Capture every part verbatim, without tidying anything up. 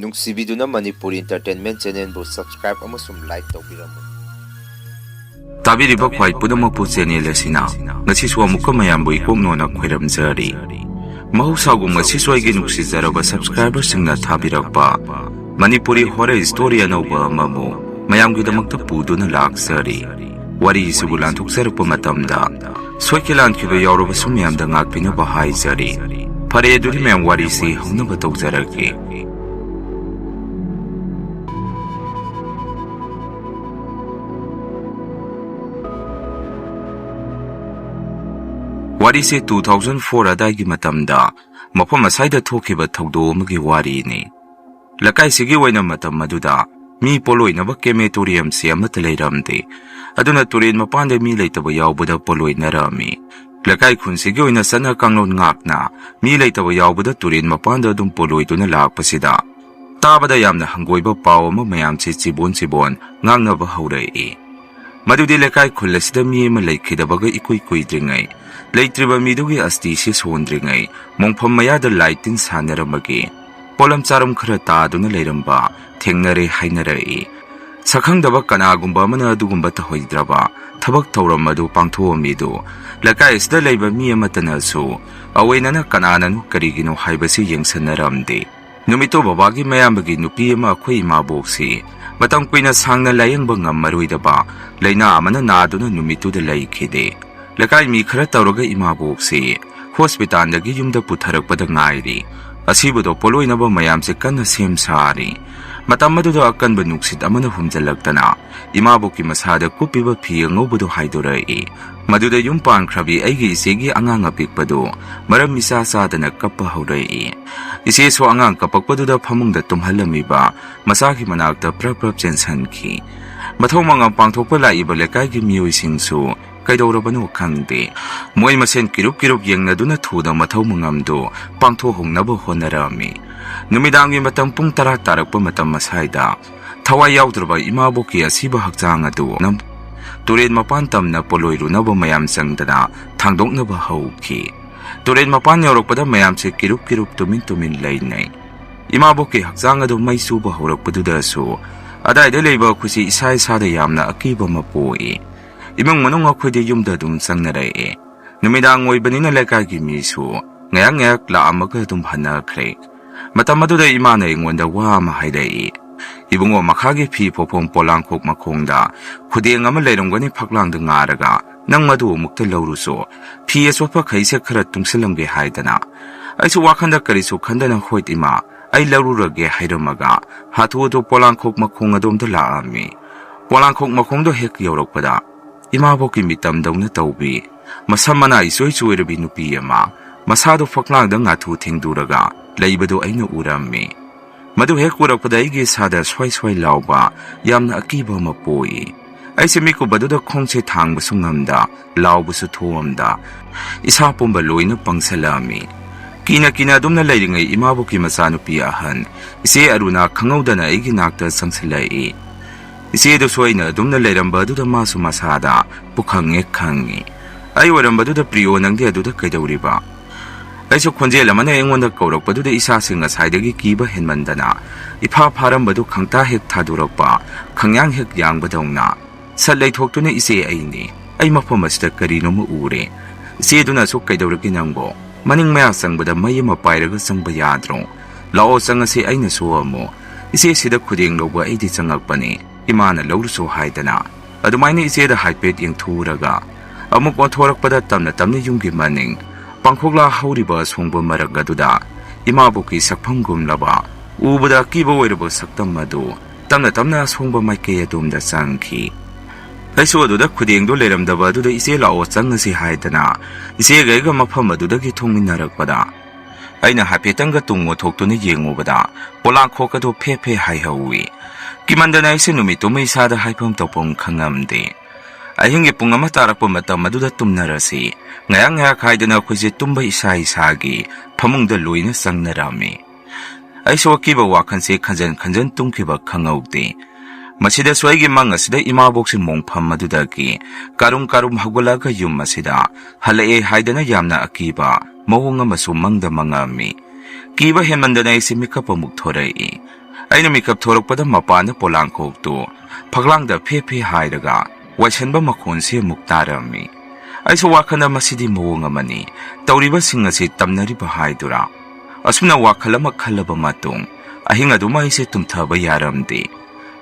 ꯅꯨꯡꯁꯤꯕꯤꯗꯨꯅ Manipuri Entertainment Channelꯕꯨ subscribe ꯑꯃꯁꯨꯡ like ꯇꯧꯕꯤꯔꯝꯃꯨ꯫ ꯇꯥꯕꯤꯔꯤꯕ ꯈ꯭ꯋꯥꯏ ꯄꯨꯝꯅꯃꯛꯄꯨ channel ꯑꯁꯤꯅ ꯉꯁꯤꯁꯨ ꯑꯃꯨꯛꯀ ꯃꯌꯥꯝꯕꯨ ꯏꯀꯣꯛ ꯅꯣꯟꯅ ꯈꯣꯏꯔꯝꯖꯔꯤ꯫ ꯃꯍꯧꯁꯥꯒꯨꯝ ꯉꯁꯤꯁꯨ ꯑꯩꯒꯤ ꯅꯨꯡꯁꯤꯖꯔꯕ subscriberꯁꯤꯡꯅ ꯊꯥꯕꯤꯔꯛꯄ ꯃꯅꯤꯄꯨꯔꯤ horror story ꯑꯅꯧꯕ ꯑꯃꯕꯨ ꯃꯌꯥꯝꯒꯤꯗꯃꯛꯇ ꯄꯨꯗꯨꯅ ꯂꯥꯛꯆꯔꯤ꯫ ꯋꯥꯔꯤꯁꯤꯕꯨ ꯂꯥꯟꯊꯣꯛꯆꯔꯛꯄ ꯃꯇꯝꯗ ꯁꯣꯏꯈꯤ ꯂꯥꯟꯈꯤꯕ ꯌꯥꯎꯔꯕꯁꯨ ꯃꯌꯥꯝꯗ ꯉꯥꯛꯄꯤꯅꯕ ꯍꯥꯏꯖꯔꯤ꯫ ꯐꯔꯦ, ꯑꯗꯨꯗꯤ ꯃꯌꯥꯝ ꯋꯥꯔꯤꯁꯤ ꯍꯧꯅꯕ ꯇꯧꯖꯔꯛꯀꯦ꯫ ꯋꯥꯔꯤꯁꯦ two thousand four ꯑꯗꯥꯏꯒꯤ ꯃꯇꯝꯗ ꯃꯐꯝ ꯑꯁꯥꯏꯗ ꯊꯣꯛꯈꯤꯕ ꯊꯧꯗꯣꯛ ꯑꯃꯒꯤ ꯋꯥꯔꯤꯅꯤ꯫ ꯂꯩꯀꯥꯏꯁꯤꯒꯤ ꯑꯣꯏꯅ ꯃꯇꯝ ꯑꯗꯨꯗ ꯃꯤ ꯄꯣꯠꯂꯣꯏꯅꯕ crematoriumꯁꯤ ꯑꯃꯠꯇ ꯂꯩꯔꯝꯗꯦ꯫ ꯑꯗꯨꯅ ꯇꯨꯔꯦꯟ ꯃꯄꯥꯟꯗ ꯃꯤ ꯂꯩꯇꯕ ꯌꯥꯎꯕꯗ ꯄꯣꯠꯂꯣꯏꯅꯔꯝꯃꯤ꯫ ꯂꯩꯀꯥꯏ ꯈꯨꯟꯁꯤꯒꯤ ꯑꯣꯏꯅ ꯆꯠꯅ ꯀꯥꯡꯂꯣꯟ ꯉꯥꯛꯅ ꯃꯤ ꯂꯩꯇꯕ ꯌꯥꯎꯕꯗ ꯇꯨꯔꯦꯟ ꯃꯄꯥꯟꯗ ꯑꯗꯨꯝ ꯄꯣꯠꯂꯣꯏꯗꯨꯅ ꯂꯥꯛꯄꯁꯤꯗ ꯇꯥꯕꯗ ꯌꯥꯝꯅ ꯍꯪꯒꯣꯏꯕ ꯄꯥꯎ ꯑꯃ ꯃꯌꯥꯝꯁꯤ ꯆꯤꯕꯣꯟ ꯆꯤꯕꯣꯟ ꯉꯥꯡꯅꯕ ꯍꯧꯔꯛꯏ꯫ ꯃꯗꯨꯗꯤ ꯂꯩꯀꯥꯏ ꯈꯨꯜ ꯑꯁꯤꯗ ꯃꯤ ꯑꯃ ꯂꯩꯈꯤꯗꯕꯒ ꯏꯀꯨꯏ ꯀꯨꯏꯗ꯭ꯔꯤꯉꯩ ꯂꯩꯇ꯭ꯔꯤꯕ ꯃꯤꯗꯨꯒꯤ ꯑꯁꯇꯤꯁꯤ ꯁꯣꯟꯗ꯭ꯔꯤꯉꯩ ꯃꯣꯡꯐꯝ ꯃꯌꯥꯗ ꯂꯥꯏ ꯇꯤꯟ ꯁꯥꯟꯅꯔꯝꯕꯒꯤ ꯄꯣꯠꯂꯝ ꯆꯥꯔꯝ ꯈꯔ ꯇꯥꯗꯨꯅ ꯂꯩꯔꯝꯕ ꯊꯦꯡꯅꯔꯦ ꯍꯥꯏꯅꯔꯛꯏ꯫ ꯁꯛꯈꯪꯗꯕ ꯀꯅꯥꯒꯨꯝꯕ ꯑꯃꯅ ꯑꯗꯨꯒꯨꯝꯕ ꯇꯧꯍꯩꯗ꯭ꯔꯕ ꯊꯕꯛ ꯊꯧꯔꯝ ꯑꯗꯨ ꯄꯥꯡꯊꯣꯛꯑꯝꯃꯤꯗꯨ ꯂꯩꯀꯥꯏ ꯑꯁꯤꯗ ꯂꯩꯕ ꯃꯤ ꯑꯃꯠꯇꯅꯁꯨ ꯑꯑꯣꯏꯅꯅ ꯀꯅꯥꯅꯅꯣ ꯀꯔꯤꯒꯤꯅꯣ ꯍꯥꯏꯕꯁꯤ ꯌꯦꯡꯁꯟꯅꯔꯝꯗꯦ꯫ ꯅꯨꯃꯤꯠꯇꯨ ꯕꯕꯥꯒꯤ ꯃꯌꯥꯝꯕꯒꯤ ꯅꯨꯄꯤ ꯑꯃ ꯑꯩꯈꯣꯏ ꯏꯃꯥꯕꯣꯛꯁꯤ ꯃꯇꯝ ꯀꯨꯏꯅ ꯁꯥꯡꯅ ꯂꯥꯌꯦꯡꯕ ꯉꯝꯃꯔꯣꯏꯗꯕ ꯂꯥꯏꯅꯥ ꯑꯃꯅ ꯅꯥꯗꯨꯅ ꯅꯨꯃꯤꯠꯇꯨꯗ ꯂꯩꯈꯤꯗꯦ꯫ ꯂꯩꯀꯥꯏ ꯃꯤ ꯈꯔ ꯇꯧꯔꯒ ꯏꯃꯥꯕꯣꯛꯁꯤ ꯍꯣꯁꯄꯤꯇꯥꯜꯗꯒꯤ ꯌꯨꯝꯗ ꯄꯨꯊꯔꯛꯄꯗ ꯉꯥꯏꯔꯤ꯫ ꯑꯁꯤꯕꯗꯣ ꯄꯣꯠꯂꯣꯏꯅꯕ ꯃꯌꯥꯝꯁꯦ ꯀꯟꯅ ꯁꯦꯝ ꯁꯥꯔꯤ꯫ ꯃꯇꯝ ꯑꯗꯨꯗ ꯑꯀꯟꯕ ꯅꯨꯡꯁꯤꯠ ꯑꯃꯅ ꯍꯨꯝꯖꯤꯜꯂꯛꯇꯅ ꯏꯃꯥꯕꯣꯛꯀꯤ ꯃꯁꯥꯗ ꯀꯨꯞꯄꯤꯕ ꯐꯤ ꯑꯉꯧꯕꯗꯨ ꯍꯥꯏꯗꯣꯔꯛꯏ꯫ ꯃꯗꯨꯗ ꯌꯨꯝ ꯄꯥꯟꯈ꯭ꯔꯕꯤ ꯑꯩꯒꯤ ꯏꯆꯦꯒꯤ ꯑꯉꯥꯡ ꯑꯄꯤꯛꯄꯗꯨ ꯃꯔꯝ ꯏꯆꯥ ꯆꯥꯗꯅ ꯀꯞꯄ ꯍꯧꯔꯛꯏ꯫ ꯏꯆꯦꯁꯨ ꯑꯉꯥꯡ ꯀꯞꯄꯛꯄꯗꯨꯗ ꯐꯃꯨꯡꯗ ꯇꯨꯝꯍꯜꯂꯝꯃꯤꯕ ꯃꯆꯥꯒꯤ ꯃꯅꯥꯛꯇ ꯄ꯭ꯔꯞ ꯄ꯭ꯔꯞ ꯆꯦꯟꯁꯤꯟꯈꯤ꯫ ꯃꯊꯧ ꯃꯉꯝ ꯄꯥꯡꯊꯣꯛꯄ ꯂꯥꯛꯏꯕ ꯂꯩꯀꯥꯏꯒꯤ ꯃꯤꯑꯣꯏꯁꯤꯡꯁꯨ ꯀꯩꯗꯧꯔꯕꯅꯣ ꯈꯪꯗꯦ꯫ ꯃꯣꯏ ꯃꯁꯦꯟ ꯀꯤꯔꯨꯞ ꯀꯤꯔꯨꯞ ꯌꯦꯡꯅꯗꯨꯅ ꯊꯨꯅ ꯃꯊꯧ ꯃꯉꯝꯗꯨ ꯄꯥꯡꯊꯣꯛꯍꯧꯅꯕ ꯍꯣꯠꯅꯔꯝꯃꯤ꯫ ꯅꯨꯃꯤꯗꯥꯡꯒꯤ ꯃꯇꯝ ꯄꯨꯡ ꯇꯔꯥ ꯇꯥꯔꯛꯄ ꯃꯇꯝ ꯑꯁꯥꯏꯗ ꯊꯋꯥꯏ ꯌꯥꯎꯗ꯭ꯔꯕ ꯏꯃꯥꯕꯣꯛꯀꯤ ꯑꯁꯤꯕ ꯍꯛꯆꯥꯡ ꯑꯗꯨ ꯅꯝ-, ꯇꯨꯔꯦꯟ ꯃꯄꯥꯟ ꯇꯝꯅ ꯄꯣꯠꯂꯣꯏꯔꯨꯅꯕ ꯃꯌꯥꯝ ꯆꯪꯗꯅ ꯊꯥꯡꯗꯣꯛꯅꯕ ꯍꯧꯈꯤ꯫ ꯇꯨꯔꯦꯟ ꯃꯄꯥꯟ ꯌꯧꯔꯛꯄꯗ ꯃꯌꯥꯝꯁꯦ ꯀꯤꯔꯨꯞ ꯀꯤꯔꯨꯞ ꯇꯨꯃꯤꯟ ꯇꯨꯃꯤꯟ ꯂꯩꯅꯩ꯫ ꯏꯃꯥꯕꯣꯛꯀꯤ ꯍꯛꯆꯥꯡ ꯑꯗꯨ ꯃꯩ ꯆꯨꯕ ꯍꯧꯔꯛꯄꯗꯨꯗꯁꯨ ꯑꯗꯥꯏꯗ ꯂꯩꯕ ꯑꯩꯈꯣꯏꯁꯦ ꯏꯁꯥ ꯏꯁꯥꯗ ꯌꯥꯝꯅ ꯑꯀꯤꯕ ꯑꯃ ꯄꯣꯛꯏ꯫ ꯏꯃꯨꯡ ꯃꯅꯨꯡ ꯑꯩꯈꯣꯏꯗꯤ ꯌꯨꯝꯗ ꯑꯗꯨꯝ ꯆꯪꯅꯔꯛꯑꯦ꯫ ꯅꯨꯃꯤꯗꯥꯡ ꯑꯣꯏꯕꯅꯤꯅ ꯂꯩꯀꯥꯏꯒꯤ ꯃꯤꯁꯨ ꯉꯥꯏꯍꯥꯛ ꯉꯥꯏꯍꯥꯛ ꯂꯥꯛꯑꯝꯃꯒ ꯑꯗꯨꯝ ꯍꯟꯅꯈ꯭ꯔꯦ꯫ ꯃꯇꯝ ꯑꯗꯨꯗ ꯏꯃꯥꯅ ꯑꯩꯉꯣꯟꯗ ꯋꯥ ꯑꯃ ꯍꯥꯏꯔꯛꯏ꯫ "ꯏꯕꯨꯡꯉꯣ, ꯃꯈꯥꯒꯤ ꯐꯤ ꯐꯧꯐꯝ ꯄꯣꯂꯥꯡꯈꯣꯛ ꯃꯈꯣꯡꯗ ꯈꯨꯗꯦꯡ ꯑꯃ ꯂꯩꯔꯝꯒꯅꯤ, ꯐꯛꯂꯥꯡꯗ ꯉꯥꯔꯒ, ꯅꯪ ꯃꯗꯨ ꯑꯃꯨꯛꯇ ꯂꯧꯔꯨꯁꯣ꯫ ꯐꯤ ꯑꯆꯣꯠꯄꯈꯩꯁꯦ ꯈꯔ ꯇꯨꯡꯁꯤꯜꯂꯝꯒꯦ" ꯍꯥꯏꯗꯅ꯫ ꯑꯩꯁꯨ ꯋꯥꯈꯟꯗ ꯀꯔꯤꯁꯨ ꯈꯟꯗꯅ, "ꯍꯣꯏ ꯏꯃꯥ, ꯑꯩ ꯂꯧꯔꯨꯔꯒꯦ" ꯍꯥꯏꯔꯝꯃꯒ ꯍꯥꯊꯨ ꯍꯥꯊꯨ ꯄꯣꯂꯥꯡꯈꯣꯛ ꯃꯈꯣꯡ ꯑꯗꯣꯝꯗ ꯂꯥꯛꯑꯝꯃꯤ꯫ ꯄꯣꯂꯥꯡꯈꯣꯛ ꯃꯈꯣꯡꯗꯣ ꯍꯦꯛ ꯌꯧꯔꯛꯄꯗ ꯏꯃꯥꯕꯣꯛꯀꯤ ꯃꯤꯇꯝꯗꯧꯅ ꯇꯧꯕꯤ, ꯃꯁꯝ ꯃꯅꯥ ꯏꯆꯣꯏ ꯆꯣꯏꯔꯕꯤ ꯅꯨꯄꯤ ꯑꯃ, ꯃꯁꯥꯗꯣ ꯐꯛꯂꯥꯡꯗ ꯉꯥꯊꯨ ꯊꯦꯡꯗꯨꯔꯒ ꯂꯩꯕꯗꯨ ꯑꯩꯅ ꯎꯔꯝꯃꯤ꯫ ꯃꯗꯨ ꯍꯦꯛ ꯎꯔꯛꯄꯗ ꯑꯩꯒꯤ ꯏꯁꯥꯗ ꯁ꯭ꯋꯥꯏ ꯁ꯭ꯋꯥꯏ ꯂꯥꯎꯕ, ꯌꯥꯝꯅ ꯑꯀꯤꯕ ꯑꯃ ꯄꯣꯛꯏ꯫ ꯑꯩꯁꯦ ꯃꯤꯀꯨꯞ ꯑꯗꯨꯗ ꯈꯣꯡꯁꯦ ꯊꯥꯡꯕꯁꯨ ꯉꯝꯗ, ꯂꯥꯎꯕꯁꯨ ꯊꯣꯛꯑꯝꯗ, ꯏꯁꯥ ꯄꯨꯝꯕ ꯂꯣꯏꯅ ꯄꯪꯁꯜꯂꯛꯑꯝꯃꯤ꯫ ꯀꯤꯅ ꯀꯤꯅ ꯑꯗꯨꯝꯅ ꯂꯩꯔꯤꯉꯩ ꯏꯃꯥꯕꯣꯛꯀꯤ ꯃꯆꯥꯅꯨꯄꯤ ꯑꯍꯟ, ꯏꯆꯦ ꯑꯔꯨꯅꯥ, ꯈꯪꯍꯧꯗꯅ ꯑꯩꯒꯤ ꯅꯥꯛꯇ ꯆꯪꯁꯤꯜꯂꯛꯏ꯫ ꯏꯆꯦꯗꯨꯁꯨ ꯑꯩꯅ ꯑꯗꯨꯝꯅ ꯂꯩꯔꯝꯕ ꯑꯗꯨꯗ ꯃꯥꯁꯨ ꯃꯁꯥꯗ ꯄꯨꯈꯪ ꯍꯦꯛ ꯈꯪꯉꯤ꯫ ꯑꯩ ꯑꯣꯏꯔꯝꯕꯗꯨꯗ, "ꯄ꯭ꯔꯤꯌꯣ, ꯅꯪꯗꯤ ꯑꯗꯨꯗ ꯀꯩꯗꯧꯔꯤꯕ?" ꯑꯩꯁꯨ ꯈꯣꯟꯖꯦꯜ ꯑꯃꯅ ꯑꯩꯉꯣꯟꯗ ꯀꯧꯔꯛꯄꯗꯨꯗ ꯏꯁꯥꯁꯦ ꯉꯁꯥꯏꯗꯒꯤ ꯀꯤꯕ ꯍꯦꯟꯃꯟꯗꯅ ꯏꯐꯥ ꯐꯥꯔꯝꯕꯗꯨ ꯈꯪꯇꯥ ꯍꯦꯛ ꯊꯥꯗꯣꯔꯛꯄ, ꯈꯪꯌꯥꯡ ꯍꯦꯛ ꯌꯥꯡꯕꯗꯧꯅ ꯁꯠ ꯂꯩꯊꯣꯛꯇꯨꯅ, "ꯏꯆꯦ, ꯑꯩꯅꯤ꯫ ꯑꯩ ꯃꯐꯝ ꯑꯁꯤꯗ ꯀꯔꯤꯅꯣꯃ ꯎꯔꯦ꯫" ꯏꯆꯦꯗꯨꯅꯁꯨ, "ꯀꯩꯗꯧꯔꯒꯦ ꯅꯪꯕꯣ? ꯃꯅꯤꯡ ꯃꯌꯥ ꯆꯪꯕꯗ ꯃꯩ ꯑꯃ ꯄꯥꯏꯔꯒ ꯆꯪꯕ ꯌꯥꯗ꯭ꯔꯣ? ꯂꯥꯛꯑꯣ, ꯆꯪꯉꯁꯤ, ꯑꯩꯅꯁꯨ ꯑꯃꯨꯛ꯫ ꯏꯆꯦ, ꯁꯤꯗ ꯈꯨꯗꯦꯡ ꯂꯧꯕ ꯑꯩꯗꯤ ꯆꯪꯉꯛꯄꯅꯤ, ꯏꯃꯥꯅ ꯂꯧꯔꯨꯁꯣ ꯍꯥꯏꯗꯅ꯫" ꯑꯗꯨꯃꯥꯏꯅ ꯏꯆꯦꯗ ꯍꯥꯏꯐꯦꯠ ꯌꯦꯡꯊꯣꯛꯎꯔꯒ ꯑꯃꯨꯛ ꯑꯣꯟꯊꯣꯔꯛꯄꯗ ꯇꯞꯅ ꯇꯞꯅ ꯌꯨꯝꯒꯤ ꯃꯅꯤꯡ ꯄꯥꯡꯈꯣꯛꯂꯥ ꯍꯧꯔꯤꯕ ꯑꯁꯣꯡꯕ ꯃꯔꯛ ꯑꯗꯨꯗ ꯏꯃꯥꯕꯣꯛꯀꯤ ꯁꯛꯐꯝꯒꯨꯝꯂꯕ, ꯎꯕꯗ ꯑꯀꯤꯕ ꯑꯣꯏꯔꯕ ꯁꯛꯇꯝ ꯑꯗꯨ ꯇꯞꯅ ꯇꯞꯅ ꯑꯁꯣꯡꯕ ꯃꯥꯏꯀꯩ ꯑꯗꯣꯝꯗ ꯆꯪꯈꯤ꯫ ꯑꯩꯁꯨ ꯑꯗꯨꯗ ꯈꯨꯗꯦꯡꯗꯣ ꯂꯩꯔꯝꯗꯕ ꯑꯗꯨꯗ, "ꯏꯆꯦ, ꯂꯥꯛꯑꯣ, ꯆꯪꯉꯁꯤ" ꯍꯥꯏꯗꯅ ꯏꯆꯦꯒ ꯑꯩꯒ ꯃꯐꯝ ꯑꯗꯨꯗꯒꯤ ꯊꯣꯡꯃꯤꯟꯅꯔꯛꯄꯗ, ꯑꯩꯅ ꯍꯥꯏꯐꯦꯠꯇꯪꯒ ꯇꯨꯡ ꯑꯣꯟꯊꯣꯛꯇꯨꯅ ꯌꯦꯡꯉꯨꯕꯗ, ꯄꯣꯂꯥꯡꯈꯣꯛ ꯑꯗꯨ ꯐꯦ ꯐꯦ ꯍꯥꯏꯍꯧꯋꯤ꯫ ꯀꯤꯃꯟꯗꯅ ꯑꯩꯁꯦ ꯅꯨꯃꯤꯠꯇꯨꯃ ꯏꯁꯥꯗ ꯍꯥꯏꯐꯝ ꯇꯧꯐꯝ ꯈꯪꯉꯝꯗꯦ꯫ ꯑꯍꯤꯡꯒꯤ ꯄꯨꯡ ꯑꯃ ꯇꯥꯔꯛꯄ ꯃꯇꯝ ꯑꯗꯨꯗ ꯇꯨꯝꯅꯔꯁꯤ, ꯉꯥꯏꯍꯥꯛ ꯉꯥꯏꯍꯥꯛ ꯍꯥꯏꯗꯅ ꯑꯩꯈꯣꯏꯁꯦ ꯇꯨꯝꯕ ꯏꯁꯥ ꯏꯁꯥꯒꯤ ꯐꯃꯨꯡꯗ ꯂꯣꯏꯅ ꯆꯪꯅꯔꯝꯃꯤ꯫ ꯑꯩꯁꯨ ꯑꯀꯤꯕ ꯋꯥꯈꯜꯁꯦ ꯈꯟꯖꯟ ꯈꯟꯖꯟ ꯇꯨꯝꯈꯤꯕ ꯈꯪꯍꯧꯗꯦ꯫ ꯃꯁꯤꯗꯁꯨ ꯑꯩꯒꯤ ꯃꯪ ꯑꯁꯤꯗ ꯏꯃꯥꯕꯣꯛꯁꯦ ꯃꯣꯡꯐꯝ ꯑꯗꯨꯗꯒꯤ ꯀꯥꯔꯨꯝ ꯀꯥꯔꯨꯝ ꯍꯧꯒꯠꯂꯛꯑꯒ ꯌꯨꯝ ꯑꯁꯤꯗ ꯍꯜꯂꯛꯑꯦ ꯍꯥꯏꯗꯅ ꯌꯥꯝꯅ ꯑꯀꯤꯕ ꯃꯑꯣꯡ ꯑꯃꯁꯨ ꯃꯪꯗ ꯃꯪꯉꯛꯑꯝꯃꯤ꯫ ꯀꯤꯕ ꯍꯦꯟꯃꯟꯗꯅ ꯑꯩꯁꯦ ꯃꯤꯀꯞ ꯑꯃꯨꯛ ꯊꯣꯔꯛꯏ꯫ ꯑꯩꯅ ꯃꯤꯀꯞ ꯊꯣꯔꯛꯄꯗ ꯃꯄꯥꯟꯗ ꯄꯣꯂꯥꯡꯈꯣꯛꯇꯨ ꯐꯛꯂꯥꯡꯗ ꯐꯦ ꯐꯦ ꯍꯥꯏꯔꯒ ꯋꯥꯏꯁꯟꯕ ꯃꯈꯣꯟꯁꯤ ꯑꯃꯨꯛ ꯇꯥꯔꯝꯃꯤ꯫ ꯑꯩꯁꯨ ꯋꯥꯈꯜꯗ ꯃꯁꯤꯗꯤ ꯃꯑꯣꯡ ꯑꯃꯅꯤ, ꯇꯧꯔꯤꯕꯁꯤꯡ ꯑꯁꯤ ꯇꯝꯅꯔꯤꯕ ꯍꯥꯏꯗꯨꯔꯥ? ꯑꯁꯨꯝꯅ ꯋꯥꯈꯜ ꯑꯃ ꯈꯜꯂꯕ ꯃꯇꯨꯡ ꯑꯍꯤꯡ ꯑꯗꯨꯃ ꯑꯩꯁꯦ ꯇꯨꯝꯊꯕ ꯌꯥꯔꯝꯗꯦ꯫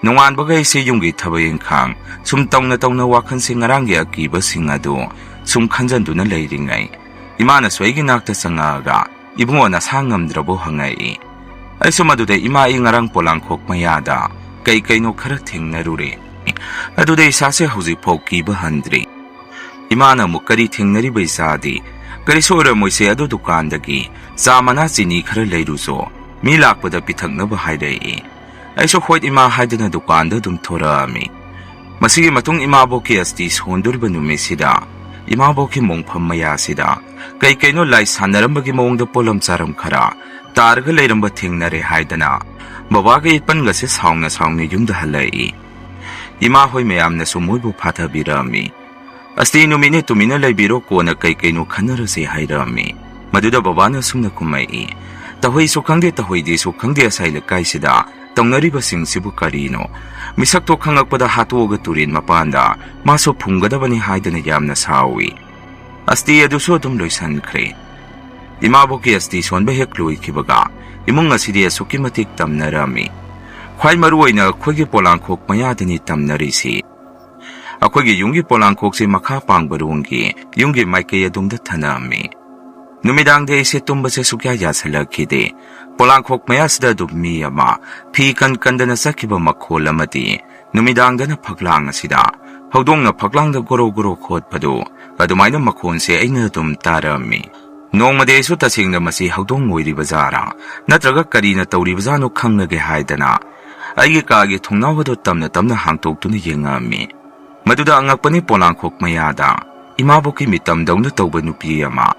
ꯅꯣꯡꯉꯥꯟꯕꯒ ꯑꯩꯁꯦ ꯌꯨꯝꯒꯤ ꯊꯕꯛ ꯏꯪꯈꯥꯡ ꯁꯨꯝ ꯇꯧꯅ ꯇꯧꯅ ꯋꯥꯈꯜꯁꯦ ꯉꯔꯥꯡꯒꯤ ꯑꯀꯤꯕꯁꯤꯡ ꯑꯗꯨ ꯁꯨꯝ ꯈꯟꯖꯟꯗꯨꯅ ꯂꯩꯔꯤꯉꯩ, ꯏꯃꯥꯅꯁꯨ ꯑꯩꯒꯤ ꯅꯥꯛꯇ ꯆꯪꯉꯛꯑꯒ, "ꯏꯕꯨꯡꯉꯣ, ꯅꯁꯥ ꯉꯝꯗ꯭ꯔꯕꯣ?" ꯍꯪꯉꯛꯏ꯫ ꯑꯩꯁꯨ ꯃꯗꯨꯗ, "ꯏꯃꯥ, ꯑꯩ ꯉꯔꯥꯡ ꯄꯣꯂꯥꯡꯈꯣꯛ ꯃꯌꯥꯗ ꯀꯩ ꯀꯩꯅꯣ ꯈꯔ ꯊꯦꯡꯅꯔꯨꯔꯦ꯫ ꯑꯗꯨꯗ ꯏꯁꯥꯁꯦ ꯍꯧꯖꯤꯛꯐꯥꯎ ꯀꯤꯕ ꯍꯟꯗ꯭ꯔꯤ꯫" ꯏꯃꯥꯅ ꯑꯃꯨꯛ, "ꯀꯔꯤ ꯊꯦꯡꯅꯔꯤꯕ ꯏꯆꯥꯗꯤ?" "ꯀꯔꯤꯁꯨ ꯑꯣꯏꯔꯝꯃꯣꯏꯁꯦ, ꯑꯗꯨ ꯗꯨꯀꯥꯟꯗꯒꯤ ꯆꯥ ꯃꯅꯥ ꯆꯤꯅꯤ ꯈꯔ ꯂꯩꯔꯨꯆꯣ, ꯃꯤ ꯂꯥꯛꯄꯗ ꯄꯤꯊꯛꯅꯕ," ꯍꯥꯏꯔꯛꯏ꯫ ꯑꯩꯁꯨ "ꯍꯣꯏ ꯏꯃꯥ" ꯍꯥꯏꯗꯨꯅ ꯗꯨꯀꯥꯟꯗ ꯑꯗꯨꯝ ꯊꯣꯔꯛꯑꯝꯃꯤ꯫ ꯃꯁꯤꯒꯤ ꯃꯇꯨꯡ ꯏꯃꯥꯕꯣꯛꯀꯤ ꯑꯁꯇꯤ ꯁꯣꯟꯗꯣꯔꯤꯕ ꯅꯨꯃꯤꯠꯁꯤꯗ ꯏꯃꯥꯕꯣꯛꯀꯤ ꯃꯣꯡꯐꯝ ꯃꯌꯥꯁꯤꯗ ꯀꯩ ꯀꯩꯅꯣ ꯂꯥꯏ ꯁꯥꯟꯅꯔꯝꯕꯒꯤ ꯃꯑꯣꯡꯗ ꯄꯣꯠꯂꯝ ꯆꯥꯔꯝ ꯈꯔ ꯇꯥꯔꯒ ꯂꯩꯔꯝꯕ ꯊꯦꯡꯅꯔꯦ ꯍꯥꯏꯗꯅ ꯕꯕꯥꯒ ꯏꯄꯟꯒꯁꯦ ꯁꯥꯎꯅ ꯁꯥꯎꯅ ꯌꯨꯝꯗ ꯍꯜꯂꯛꯏ꯫ ꯏꯃꯥ ꯍꯣꯏ ꯃꯌꯥꯝꯅꯁꯨ ꯃꯣꯏꯕꯨ ꯐꯥꯊꯕꯤꯔꯝꯃꯤ꯫ "ꯑꯁꯇꯤ ꯅꯨꯃꯤꯠꯅꯤ, ꯇꯨꯃꯤꯟꯅ ꯂꯩꯕꯤꯔꯣ, ꯀꯣꯟꯅ ꯀꯩ ꯀꯩꯅꯣ ꯈꯟꯅꯔꯁꯦ," ꯍꯥꯏꯔꯛꯑꯝꯃꯤ꯫ ꯃꯗꯨꯗ ꯕꯕꯥꯅ ꯑꯁꯨꯝꯅ ꯈꯨꯝꯃꯛꯏ, "ꯇꯧꯍꯩꯁꯨ ꯈꯪꯗꯦ, ꯇꯧꯍꯩꯗꯦꯁꯨ ꯈꯪꯗꯦ, ꯑꯁꯥꯏ ꯂꯩꯀꯥꯏꯁꯤꯗ ꯇꯧꯅꯔꯤꯕꯁꯤꯡꯁꯤꯕꯨ ꯀꯔꯤꯅꯣ? ꯃꯤꯁꯛꯇꯣ ꯈꯪꯉꯛꯄꯗ ꯍꯥꯠꯇꯣꯛꯑꯒ ꯇꯨꯔꯦꯟ ꯃꯄꯥꯟꯗ ꯃꯥꯁꯨ ꯐꯨꯝꯒꯗꯕꯅꯤ" ꯍꯥꯏꯗꯅ ꯌꯥꯝꯅ ꯁꯥꯎꯏ꯫ ꯑꯁꯇꯤ ꯑꯗꯨꯁꯨ ꯑꯗꯨꯝ ꯂꯣꯏꯁꯟꯈ꯭ꯔꯦ꯫ ꯏꯃꯥꯕꯣꯛꯀꯤ ꯑꯁꯇꯤ ꯁꯣꯟꯕ ꯍꯦꯛ ꯂꯣꯏꯈꯤꯕꯒ ꯏꯃꯨꯡ ꯑꯁꯤꯗꯤ ꯑꯁꯨꯛꯀꯤ ꯃꯇꯤꯛ ꯇꯝꯅꯔꯝꯃꯤ꯫ ꯈ꯭ꯋꯥꯏ ꯃꯔꯨ ꯑꯣꯏꯅ ꯑꯩꯈꯣꯏꯒꯤ ꯄꯣꯂꯥꯡꯈꯣꯛ ꯃꯌꯥꯗꯅꯤ ꯇꯝꯅꯔꯤꯁꯤ꯫ ꯑꯩꯈꯣꯏꯒꯤ ꯌꯨꯝꯒꯤ ꯄꯣꯂꯥꯡꯈꯣꯛꯁꯦ ꯃꯈꯥ ꯄꯥꯡꯕꯔꯣꯝꯒꯤ ꯌꯨꯝꯒꯤ ꯃꯥꯏꯀꯩ ꯑꯗꯣꯝꯗ ꯊꯅꯝꯃꯤ꯫ ꯅꯨꯃꯤꯗꯥꯡꯗꯤ ꯑꯩꯁꯦ ꯇꯨꯝꯕꯁꯦ ꯁꯨꯛꯌꯥ ꯌꯥꯁꯤꯜꯂꯛꯈꯤꯗꯦ꯫ ꯄꯣꯂꯥꯡꯈꯣꯛ ꯃꯌꯥꯁꯤꯗ ꯑꯗꯨꯝ ꯃꯤ ꯑꯃ ꯐꯤ ꯀꯟ ꯀꯟꯗꯅ ꯆꯠꯈꯤꯕ ꯃꯈꯣꯜ ꯑꯃꯗꯤ ꯅꯨꯃꯤꯗꯥꯡꯗꯅ ꯐꯛꯂꯥꯡ ꯑꯁꯤꯗ ꯍꯧꯗꯣꯡꯅ ꯐꯛꯂꯥꯡꯗ ꯒꯣꯔꯣ ꯒꯣꯔꯣ ꯈꯣꯠꯄꯗꯨ, ꯑꯗꯨꯃꯥꯏꯅ ꯃꯈꯣꯟꯁꯦ ꯑꯩꯅ ꯑꯗꯨꯝ ꯇꯥꯔꯝꯃꯤ꯫ ꯅꯣꯡꯃꯗꯤ ꯑꯩꯁꯨ ꯇꯁꯦꯡꯅ ꯃꯁꯤ ꯍꯧꯗꯣꯡ ꯑꯣꯏꯔꯤꯕ ꯖꯥꯔꯥ ꯅꯠꯇ꯭ꯔꯒ ꯀꯔꯤꯅ ꯇꯧꯔꯤꯕꯖꯥꯠꯅꯣ ꯈꯪꯂꯒꯦ ꯍꯥꯏꯗꯅ ꯑꯩꯒꯤ ꯀꯥꯒꯤ ꯊꯣꯡꯅꯥꯎ ꯑꯗꯨ ꯇꯞꯅ ꯇꯞꯅ ꯍꯥꯡꯇꯣꯛꯇꯨꯅ ꯌꯦꯡꯉꯛꯑꯝꯃꯤ꯫ ꯃꯗꯨꯗ ꯑꯉꯛꯄꯅꯤ, ꯄꯣꯂꯥꯡꯈꯣꯛ ꯃꯌꯥꯗ ꯏꯃꯥꯕꯣꯛꯀꯤ ꯃꯤꯇꯝꯗꯧꯅ ꯇꯧꯕ ꯅꯨꯄꯤ ꯑꯃ,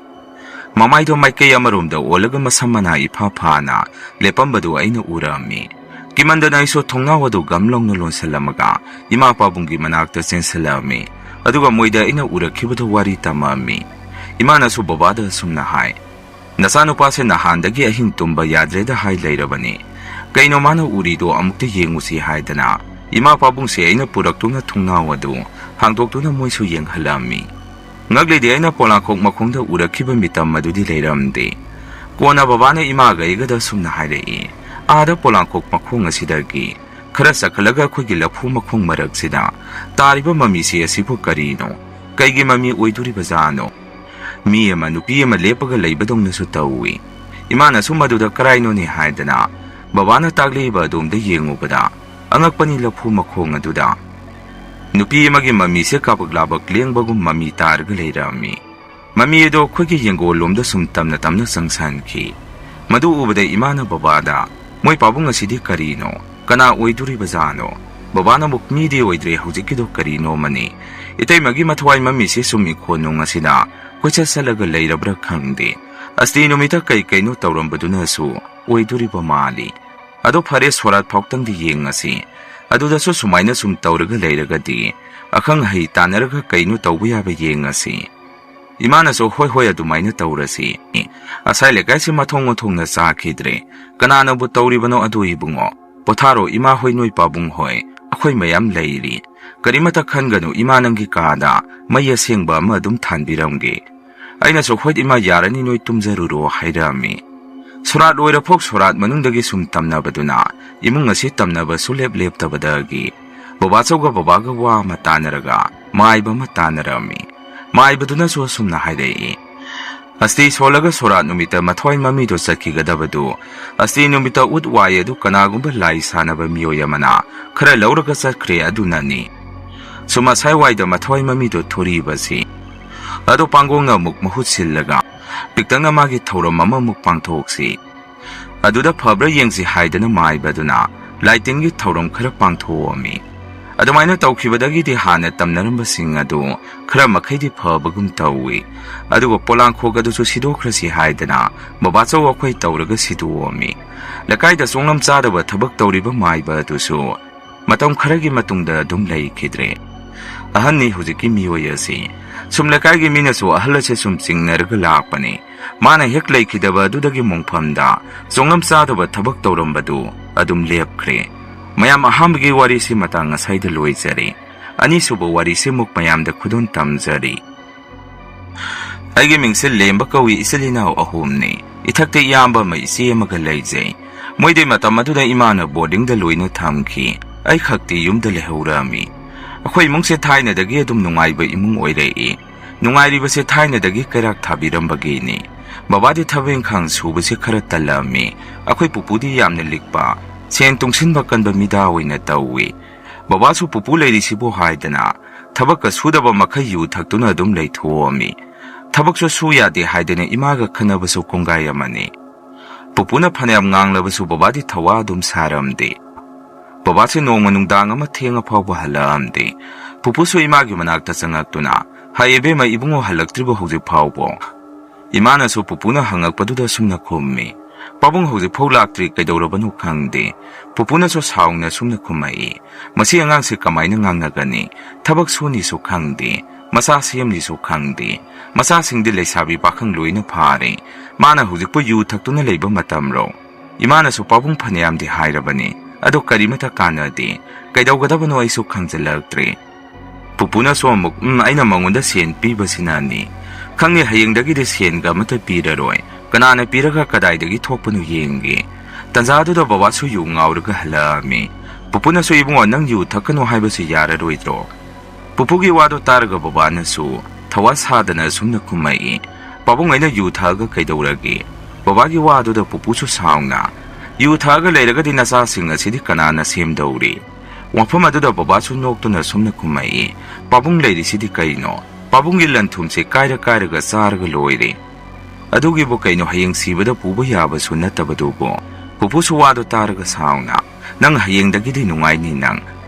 ꯃꯃꯥꯏꯗꯣ ꯃꯥꯏꯀꯩ ꯑꯃꯔꯣꯝꯗ ꯑꯣꯜꯂꯒ ꯃꯁꯝ ꯃꯅꯥ ꯏꯐꯥ ꯐꯥꯅ ꯂꯦꯞꯄꯝꯕꯗꯨ ꯑꯩꯅ ꯎꯔꯝꯃꯤ꯫ ꯀꯤꯃꯟꯗꯅ ꯑꯩꯁꯨ ꯊꯣꯡꯅꯥꯎ ꯑꯗꯨ ꯒꯝ ꯂꯥꯎꯅ ꯂꯣꯟꯁꯤꯜꯂꯝꯃꯒ ꯏꯃꯥ ꯄꯥꯕꯨꯡꯒꯤ ꯃꯅꯥꯛꯇ ꯆꯦꯟꯁꯤꯜꯂꯛꯑꯝꯃꯤ꯫ ꯑꯗꯨꯒ ꯃꯣꯏꯗ ꯑꯩꯅ ꯎꯔꯛꯈꯤꯕꯗꯨ ꯋꯥꯔꯤ ꯇꯝꯃꯛꯑꯝꯃꯤ꯫ ꯏꯃꯥꯅꯁꯨ ꯕꯕꯥꯗ ꯑꯁꯨꯝꯅ ꯍꯥꯏ, "ꯅꯆꯥꯅꯨꯄꯥꯁꯦ ꯅꯍꯥꯟꯗꯒꯤ ꯑꯍꯤꯡ ꯇꯨꯝꯕ ꯌꯥꯗ꯭ꯔꯦꯗ ꯍꯥꯏ ꯂꯩꯔꯕꯅꯤ꯫ ꯀꯩꯅꯣ ꯃꯥꯅ ꯎꯔꯤꯗꯣ ꯑꯃꯨꯛꯇ ꯌꯦꯡꯉꯨꯁꯤ" ꯍꯥꯏꯗꯅ ꯏꯃꯥ ꯄꯥꯕꯨꯡꯁꯦ ꯑꯩꯅ ꯄꯨꯔꯛꯇꯨꯅ ꯊꯣꯡꯅꯥꯎ ꯑꯗꯨ ꯍꯥꯡꯗꯣꯛꯇꯨꯅ ꯃꯣꯏꯁꯨ ꯌꯦꯡꯍꯜꯂꯝꯃꯤ꯫ ꯉꯛꯂꯤꯗꯤ ꯑꯩꯅ ꯄꯣꯂꯥꯡꯈꯣꯛ ꯃꯈꯣꯡꯗ ꯎꯔꯛꯈꯤꯕ ꯃꯤꯇꯝ ꯑꯗꯨꯗꯤ ꯂꯩꯔꯝꯗꯦ꯫ ꯀꯣꯟꯅ ꯕꯕꯥꯅ ꯏꯃꯥꯒ ꯑꯩꯒꯗ ꯁꯨꯝꯅ ꯍꯥꯏꯔꯛꯏ, "ꯑꯥꯗ ꯄꯣꯂꯥꯡꯈꯣꯛ ꯃꯈꯣꯡ ꯑꯁꯤꯗꯒꯤ ꯈꯔ ꯆꯠꯈꯠꯂꯒ ꯑꯩꯈꯣꯏꯒꯤ ꯂꯐꯨ ꯃꯈꯣꯡ ꯃꯔꯛꯁꯤꯗ ꯇꯥꯔꯤꯕ ꯃꯃꯤꯁꯤ ꯑꯁꯤꯕꯨ ꯀꯔꯤꯅꯣ? ꯀꯩꯒꯤ ꯃꯃꯤ ꯑꯣꯏꯗꯣꯔꯤꯕꯖꯥꯠꯅꯣ? ꯃꯤ ꯑꯃ ꯅꯨꯄꯤ ꯑꯃ ꯂꯦꯞꯄꯒ ꯂꯩꯕꯗꯧꯅꯁꯨ ꯇꯧꯏ"꯫ ꯏꯃꯥꯅꯁꯨ "ꯃꯗꯨꯗ ꯀꯔꯥꯏꯅꯣꯅꯦ?" ꯍꯥꯏꯗꯅ ꯕꯕꯥꯅ ꯇꯥꯛꯂꯛꯏꯕ ꯑꯗꯣꯝꯗ ꯌꯦꯡꯉꯨꯕꯗ, ꯑꯉꯛꯄꯅꯤ, ꯂꯐꯨ ꯃꯈꯣꯡ ꯑꯗꯨꯗ ꯅꯨꯄꯤ ꯑꯃꯒꯤ ꯃꯃꯤꯁꯦ ꯀꯥꯕꯛ ꯂꯥꯕꯛ ꯂꯦꯡꯕꯒꯨꯝ ꯃꯃꯤ ꯇꯥꯔꯒ ꯂꯩꯔꯝꯃꯤ꯫ ꯃꯃꯤ ꯑꯗꯣ ꯑꯩꯈꯣꯏꯒꯤ ꯌꯦꯡꯒꯣꯜꯂꯣꯝꯗ ꯁꯨꯝ ꯇꯝꯅ ꯇꯝꯅ ꯆꯪꯁꯟꯈꯤ꯫ ꯃꯗꯨ ꯎꯕꯗ ꯏꯃꯥꯅ ꯕꯕꯥꯗ, "ꯃꯣꯏ ꯄꯥꯕꯨꯡ ꯑꯁꯤꯗꯤ ꯀꯔꯤꯅꯣ? ꯀꯅꯥ ꯑꯣꯏꯗꯣꯔꯤꯕꯖꯥꯠꯅꯣ?" ꯕꯕꯥꯅ ꯑꯃꯨꯛ, "ꯃꯤꯗꯤ ꯑꯣꯏꯗ꯭ꯔꯦ, ꯍꯧꯖꯤꯛꯀꯤꯗꯣ ꯀꯔꯤꯅꯣꯃꯅꯤ꯫ ꯏꯇꯩꯃꯒꯤ ꯃꯊꯋꯥꯏ ꯃꯃꯤꯁꯦ ꯁꯨꯝ ꯏꯪꯈꯣꯜ ꯅꯨꯡ ꯑꯁꯤꯗ ꯀꯣꯏꯆꯠ ꯆꯠꯂꯒ ꯂꯩꯔꯕ꯭ꯔꯥ ꯈꯪꯗꯦ꯫ ꯑꯁꯇꯤ ꯅꯨꯃꯤꯠꯇ ꯀꯩ ꯀꯩꯅꯣ ꯇꯧꯔꯝꯕꯗꯨꯅꯁꯨ ꯑꯣꯏꯗꯣꯔꯤꯕ ꯃꯥꯜꯂꯤ꯫ ꯑꯗꯣ ꯐꯔꯦ, ꯁꯣꯔꯥꯠ ꯐꯥꯎꯇꯪꯗꯤ ꯌꯦꯡꯉꯁꯤ꯫ ꯑꯗꯨꯗꯁꯨ ꯁꯨꯃꯥꯏꯅ ꯁꯨꯝ ꯇꯧꯔꯒ ꯂꯩꯔꯒꯗꯤ ꯑꯈꯪ ꯑꯍꯩ ꯇꯥꯟꯅꯔꯒ ꯀꯩꯅꯣ ꯇꯧꯕ ꯌꯥꯕ ꯌꯦꯡꯉꯁꯤ"꯫ ꯏꯃꯥꯅꯁꯨ, "ꯍꯣꯏ, ꯍꯣꯏ, ꯑꯗꯨꯃꯥꯏꯅ ꯇꯧꯔꯁꯤ꯫ ꯑꯁꯥꯏ ꯂꯩꯀꯥꯏꯁꯤ ꯃꯊꯣꯡ ꯃꯊꯣꯡꯅ ꯆꯥꯈꯤꯗ꯭ꯔꯦ꯫ ꯀꯅꯥꯅꯕꯨ ꯇꯧꯔꯤꯕꯅꯣ ꯑꯗꯨ, ꯏꯕꯨꯡꯉꯣ? ꯄꯣꯊꯥꯔꯣ, ꯏꯃꯥ ꯍꯣꯏ, ꯅꯣꯏ ꯄꯥꯕꯨꯡ ꯍꯣꯏ, ꯑꯩꯈꯣꯏ ꯃꯌꯥꯝ ꯂꯩꯔꯤ꯫ ꯀꯔꯤꯃꯇ ꯈꯟꯒꯅꯨ, ꯏꯃꯥ ꯅꯪꯒꯤ ꯀꯥꯗ ꯃꯩ ꯑꯁꯦꯡꯕ ꯑꯃ ꯑꯗꯨꯝ ꯊꯥꯟꯕꯤꯔꯝꯒꯦ"꯫ ꯑꯩꯅꯁꯨ, "ꯍꯣꯏ ꯏꯃꯥ, ꯌꯥꯔꯅꯤ, ꯅꯣꯏ ꯇꯨꯝꯖꯔꯨꯔꯣ" ꯍꯥꯏꯔꯛꯑꯝꯃꯤ꯫ ꯁꯣꯔꯥꯠ ꯂꯣꯏꯔꯐꯥꯎ ꯁꯣꯔꯥꯠ ꯃꯅꯨꯡꯗꯒꯤ ꯁꯨꯝ ꯇꯝꯅꯕꯗꯨꯅ ꯏꯃꯨꯡ ꯑꯁꯤ ꯇꯝꯅꯕ ꯁꯨꯂꯦꯞ ꯂꯦꯞꯇꯕꯗꯒꯤ ꯕꯕꯥꯆꯧꯒ ꯕꯕꯥꯒ ꯋꯥ ꯑꯃ ꯇꯥꯅꯔꯒ ꯃꯥꯏꯕ ꯑꯃ ꯇꯥꯅꯔꯝꯃꯤ꯫ ꯃꯥꯏꯕꯗꯨꯅꯁꯨ ꯑꯁꯨꯝꯅ ꯍꯥꯏꯔꯛꯏ, "ꯑꯁꯇꯤ ꯁꯣꯜꯂꯒ ꯁꯣꯔꯥꯠ ꯅꯨꯃꯤꯠꯇ ꯃꯊ꯭ꯋꯥꯏ ꯃꯃꯤꯗꯣ ꯆꯠꯈꯤꯒꯗꯕꯗꯨ, ꯑꯁꯇꯤ ꯅꯨꯃꯤꯠꯇ ꯎꯠ ꯋꯥꯏ ꯑꯗꯨ ꯀꯅꯥꯒꯨꯝꯕ ꯂꯥꯏ ꯁꯥꯟꯅꯕ ꯃꯤꯑꯣꯏ ꯑꯃꯅ ꯈꯔ ꯂꯧꯔꯒ ꯆꯠꯈ꯭ꯔꯦ, ꯑꯗꯨꯅꯅꯤ꯫ ꯁꯨꯝ ꯑꯁꯥꯏꯋꯥꯏꯗ ꯃꯊ꯭ꯋꯥꯏ ꯃꯃꯤꯗꯣ ꯊꯣꯔꯤꯕꯁꯤ꯫ ꯑꯗꯣ ꯄꯥꯡꯒꯣꯡꯅ ꯑꯃꯨꯛ ꯃꯍꯨꯠ ꯁꯤꯜꯂꯒ ꯄꯤꯛꯇꯛꯅ ꯃꯥꯒꯤ ꯊꯧꯔꯝ ꯑꯃꯃꯨꯛ ꯄꯥꯡꯊꯣꯛꯁꯤ꯫ ꯑꯗꯨꯗ ꯐꯕ꯭ꯔꯥ ꯌꯦꯡꯁꯤ" ꯍꯥꯏꯗꯅ ꯃꯥꯏꯕꯗꯨꯅ ꯂꯥꯏꯇꯤꯟꯒꯤ ꯊꯧꯔꯝ ꯈꯔ ꯄꯥꯡꯊꯣꯛꯑꯝꯃꯤ꯫ ꯑꯗꯨꯃꯥꯏꯅ ꯇꯧꯈꯤꯕꯗꯒꯤꯗꯤ ꯍꯥꯟꯅ ꯇꯝꯅꯔꯝꯕꯁꯤꯡ ꯑꯗꯨ ꯈꯔ ꯃꯈꯩꯗꯤ ꯐꯕꯒꯨꯝ ꯇꯧꯏ꯫ ꯑꯗꯨꯒ ꯄꯣꯂꯥꯡꯈꯣꯛ ꯑꯗꯨꯁꯨ ꯁꯤꯗꯣꯛꯈ꯭ꯔꯁꯤ ꯍꯥꯏꯗꯅ ꯕꯕꯥꯆꯧ ꯑꯩꯈꯣꯏ ꯇꯧꯔꯒ ꯁꯤꯗꯣꯛꯑꯝꯃꯤ꯫ ꯂꯩꯀꯥꯏꯗ ꯆꯣꯡꯂꯝ ꯆꯥꯗꯕ ꯊꯕꯛ ꯇꯧꯔꯤꯕ ꯃꯥꯏꯕ ꯑꯗꯨꯁꯨ ꯃꯇꯝ ꯈꯔꯒꯤ ꯃꯇꯨꯡꯗ ꯑꯗꯨꯝ ꯂꯩꯈꯤꯗ꯭ꯔꯦ꯫ ꯑꯍꯟꯅꯤ ꯍꯧꯖꯤꯛꯀꯤ ꯃꯤꯑꯣꯏ ꯑꯁꯤ꯫ ꯁꯨꯝ ꯂꯩꯀꯥꯏꯒꯤ ꯃꯤꯅꯁꯨ ꯑꯍꯜ ꯑꯁꯦ ꯁꯨꯝ ꯆꯤꯡꯅꯔꯒ ꯂꯥꯛꯄꯅꯤ꯫ ꯃꯥꯅ ꯍꯦꯛ ꯂꯩꯈꯤꯗꯕ ꯑꯗꯨꯗꯒꯤ ꯃꯣꯡꯐꯝꯗ ꯆꯣꯡꯂꯝ ꯆꯥꯗꯕ ꯊꯕꯛ ꯇꯧꯔꯝꯕꯗꯨ ꯑꯗꯨꯝ ꯂꯦꯞꯈ꯭ꯔꯦ꯫ ꯃꯌꯥꯝ, ꯑꯍꯥꯟꯕꯒꯤ ꯋꯥꯔꯤꯁꯤ ꯃꯇꯥꯡ ꯑꯁꯥꯏꯗ ꯂꯣꯏꯖꯔꯦ꯫ ꯑꯅꯤꯁꯨꯕ ꯋꯥꯔꯤꯁꯤ ꯑꯃꯨꯛ ꯃꯌꯥꯝꯗ ꯈꯨꯗꯣꯜ ꯇꯝꯖꯔꯤ꯫ ꯑꯩꯒꯤ ꯃꯤꯡꯁꯦ ꯂꯦꯝꯕ ꯀꯧꯏ, ꯏꯆꯤꯜ ꯏꯅꯥꯎ ꯑꯍꯨꯝꯅꯤ꯫ ꯏꯊꯛꯇ ꯏꯌꯥꯝꯕ ꯑꯃ, ꯏꯆꯦ ꯑꯃꯒ ꯂꯩꯖꯩ꯫ ꯃꯣꯏꯗꯤ ꯃꯇꯝ ꯑꯗꯨꯗ ꯏꯃꯥꯅ ꯕꯣꯔꯗꯤꯡꯗ ꯂꯣꯏꯅ ꯊꯝꯈꯤ꯫ ꯑꯩ ꯈꯛꯇꯤ ꯌꯨꯝꯗ ꯂꯩꯍꯧꯔꯝꯃꯤ꯫ ꯑꯩꯈꯣꯏ ꯏꯃꯨꯡꯁꯦ ꯊꯥꯏꯅꯗꯒꯤ ꯑꯗꯨꯝ ꯅꯨꯡꯉꯥꯏꯕ ꯏꯃꯨꯡ ꯑꯣꯏꯔꯛꯏ꯫ ꯅꯨꯡꯉꯥꯏꯔꯤꯕꯁꯦ ꯊꯥꯏꯅꯗꯒꯤ ꯀꯩꯔꯥꯛ ꯊꯥꯕꯤꯔꯝꯕꯒꯤꯅꯤ꯫ ꯕꯕꯥꯗꯤ ꯊꯕꯛ ꯏꯪꯈꯥꯡ ꯁꯨꯕꯁꯦ ꯈꯔ ꯇꯜꯂꯝꯃꯤ꯫ ꯑꯩꯈꯣꯏ ꯄꯨꯄꯨꯗꯤ ꯌꯥꯝꯅ ꯂꯤꯛꯄ, ꯁꯦꯟ ꯇꯨꯡꯁꯤꯟꯕ ꯀꯟꯕ ꯃꯤꯗꯥ ꯑꯣꯏꯅ ꯇꯧꯏ꯫ ꯕꯕꯥꯁꯨ ꯄꯨꯄꯨ ꯂꯩꯔꯤꯁꯤꯕꯨ ꯍꯥꯏꯗꯅ ꯊꯕꯛꯀ ꯁꯨꯗꯕ ꯃꯈꯩ ꯌꯨ ꯊꯛꯇꯨꯅ ꯑꯗꯨꯝ ꯂꯩꯊꯣꯛꯑꯝꯃꯤ꯫ ꯊꯕꯛꯁꯨ ꯁꯨ ꯌꯥꯗꯦ ꯍꯥꯏꯗꯅ ꯏꯃꯥꯒ ꯈꯟꯅꯕꯁꯨ ꯀꯣꯡꯒꯥꯏ ꯑꯃꯅꯤ꯫ ꯄꯨꯄꯨꯅ ꯐꯅꯌꯥꯝ ꯉꯥꯡꯂꯕꯁꯨ ꯕꯕꯥꯗꯤ ꯊꯋꯥ ꯑꯗꯨꯝ ꯁꯥꯔꯝꯗꯦ꯫ ꯕꯕꯥꯁꯦ ꯅꯣꯡꯃ ꯅꯨꯡꯗꯥꯡ ꯑꯃ ꯊꯦꯡꯉ ꯐꯥꯎꯕ ꯍꯜꯂꯛꯑꯝꯗꯦ꯫ ꯄꯨꯄꯨꯁꯨ ꯏꯃꯥꯒꯤ ꯃꯅꯥꯛꯇ ꯆꯪꯉꯛꯇꯨꯅ, "ꯍꯥꯏ ꯏꯕꯦꯝꯃ, ꯏꯕꯨꯡꯉꯣ ꯍꯜꯂꯛꯇ꯭ꯔꯤꯕꯣ ꯍꯧꯖꯤꯛ ꯐꯥꯎꯕꯣ?" ꯏꯃꯥꯅꯁꯨ ꯄꯨꯄꯨꯅ ꯍꯪꯉꯛꯄꯗꯨꯗ ꯁꯨꯝꯅ ꯈꯨꯝꯃꯤ, "ꯄꯥꯕꯨꯡ ꯍꯧꯖꯤꯛ ꯐꯥꯎ ꯂꯥꯛꯇ꯭ꯔꯤ, ꯀꯩꯗꯧꯔꯕꯅꯣ ꯈꯪꯗꯦ?" ꯄꯨꯄꯨꯅꯁꯨ ꯁꯥꯎꯅ ꯁꯨꯝꯅ ꯈꯨꯝꯃꯛꯏ, "ꯃꯁꯤ ꯑꯉꯥꯡꯁꯦ ꯀꯃꯥꯏꯅ ꯉꯥꯡꯅꯒꯅꯤ? ꯊꯕꯛ ꯁꯨꯅꯤꯁꯨ ꯈꯪꯗꯦ, ꯃꯆꯥ ꯁꯦꯝꯅꯤꯁꯨ ꯈꯪꯗꯦ꯫ ꯃꯆꯥꯁꯤꯡꯗꯤ ꯂꯩꯁꯥꯕꯤ ꯄꯥꯈꯪ ꯂꯣꯏꯅ ꯐꯥꯔꯦ꯫ ꯃꯥꯅ ꯍꯧꯖꯤꯛꯄꯨ ꯌꯨ ꯊꯛꯇꯨꯅ ꯂꯩꯕ ꯃꯇꯝꯔꯣ?" ꯏꯃꯥꯅꯁꯨ ꯄꯥꯕꯨꯡ ꯐꯅꯌꯥꯝꯗꯤ ꯍꯥꯏꯔꯕꯅꯤ, ꯑꯗꯣ ꯀꯔꯤꯃꯇ ꯀꯥꯟꯅꯗꯦ꯫ ꯀꯩꯗꯧꯒꯗꯕꯅꯣ ꯑꯩꯁꯨ ꯈꯪꯖꯤꯜꯂꯛꯇ꯭ꯔꯦ꯫ ꯄꯨꯄꯨꯅꯁꯨ ꯑꯃꯨꯛ, "ꯎꯝ, ꯑꯩꯅ ꯃꯉꯣꯟꯗ ꯁꯦꯟ ꯄꯤꯕꯁꯤꯅꯅꯤ꯫ ꯈꯪꯉꯦ, ꯍꯌꯦꯡꯗꯒꯤꯗꯤ ꯁꯦꯟꯒ ꯑꯃꯠꯇ ꯄꯤꯔꯔꯣꯏ꯫ ꯀꯅꯥꯅ ꯄꯤꯔꯒ ꯀꯗꯥꯏꯗꯒꯤ ꯊꯣꯛꯄꯅꯣ ꯌꯦꯡꯒꯦ"꯫ ꯇꯟꯖꯥꯗꯨꯗ ꯕꯕꯥꯁꯨ ꯌꯨ ꯉꯥꯎꯔꯒ ꯍꯜꯂꯛꯑꯝꯃꯤ꯫ ꯄꯨꯄꯨꯅꯁꯨ, "ꯏꯕꯨꯡꯉꯣ, ꯅꯪ ꯌꯨ ꯊꯛꯀꯅꯨ ꯍꯥꯏꯕꯁꯤ ꯌꯥꯔꯔꯣꯏꯗ꯭ꯔꯣ?" ꯄꯨꯄꯨꯒꯤ ꯋꯥꯗꯣ ꯇꯥꯔꯒ ꯕꯕꯥꯅꯁꯨ ꯊꯋꯥ ꯁꯥꯗꯅ ꯑꯁꯨꯝꯅ ꯈꯨꯝꯃꯛꯏ, "ꯄꯥꯕꯨꯡ, ꯑꯩꯅ ꯌꯨ ꯊꯛꯑꯒ ꯀꯩꯗꯧꯔꯒꯦ?" ꯕꯕꯥꯒꯤ ꯋꯥꯗꯨꯗ ꯄꯨꯄꯨꯁꯨ ꯁꯥꯎꯅ, "ꯌꯨ ꯊꯛꯑꯒ ꯂꯩꯔꯒꯗꯤ ꯅꯆꯥꯁꯤꯡ ꯑꯁꯤꯗꯤ ꯀꯅꯥꯅ ꯁꯦꯝꯗꯧꯔꯤ?" ꯋꯥꯐꯝ ꯑꯗꯨꯗ ꯕꯕꯥꯁꯨ ꯅꯣꯛꯇꯨꯅ ꯑꯁꯨꯝꯅ ꯈꯨꯝꯃꯛꯏ, "ꯄꯥꯕꯨꯡ ꯂꯩꯔꯤꯁꯤꯗꯤ ꯀꯩꯅꯣ? ꯄꯥꯕꯨꯡꯒꯤ ꯂꯟ ꯊꯨꯝꯁꯦ ꯀꯥꯏꯔ ꯀꯥꯏꯔꯒ ꯆꯥꯔꯒ ꯂꯣꯏꯔꯦ꯫ ꯑꯗꯨꯒꯤꯕꯨ ꯀꯩꯅꯣ, ꯍꯌꯦꯡ ꯁꯤꯕꯗ ꯄꯨꯕ ꯌꯥꯕꯁꯨ ꯅꯠꯇꯕꯗꯨꯕꯨ?" ꯄꯨꯄꯨꯁꯨ ꯋꯥꯗꯣ ꯇꯥꯔꯒ ꯁꯥꯎꯅ, "ꯅꯪ ꯍꯌꯦꯡꯗꯒꯤꯗꯤ ꯅꯨꯡꯉꯥꯏꯅꯤ ꯅꯪ"꯫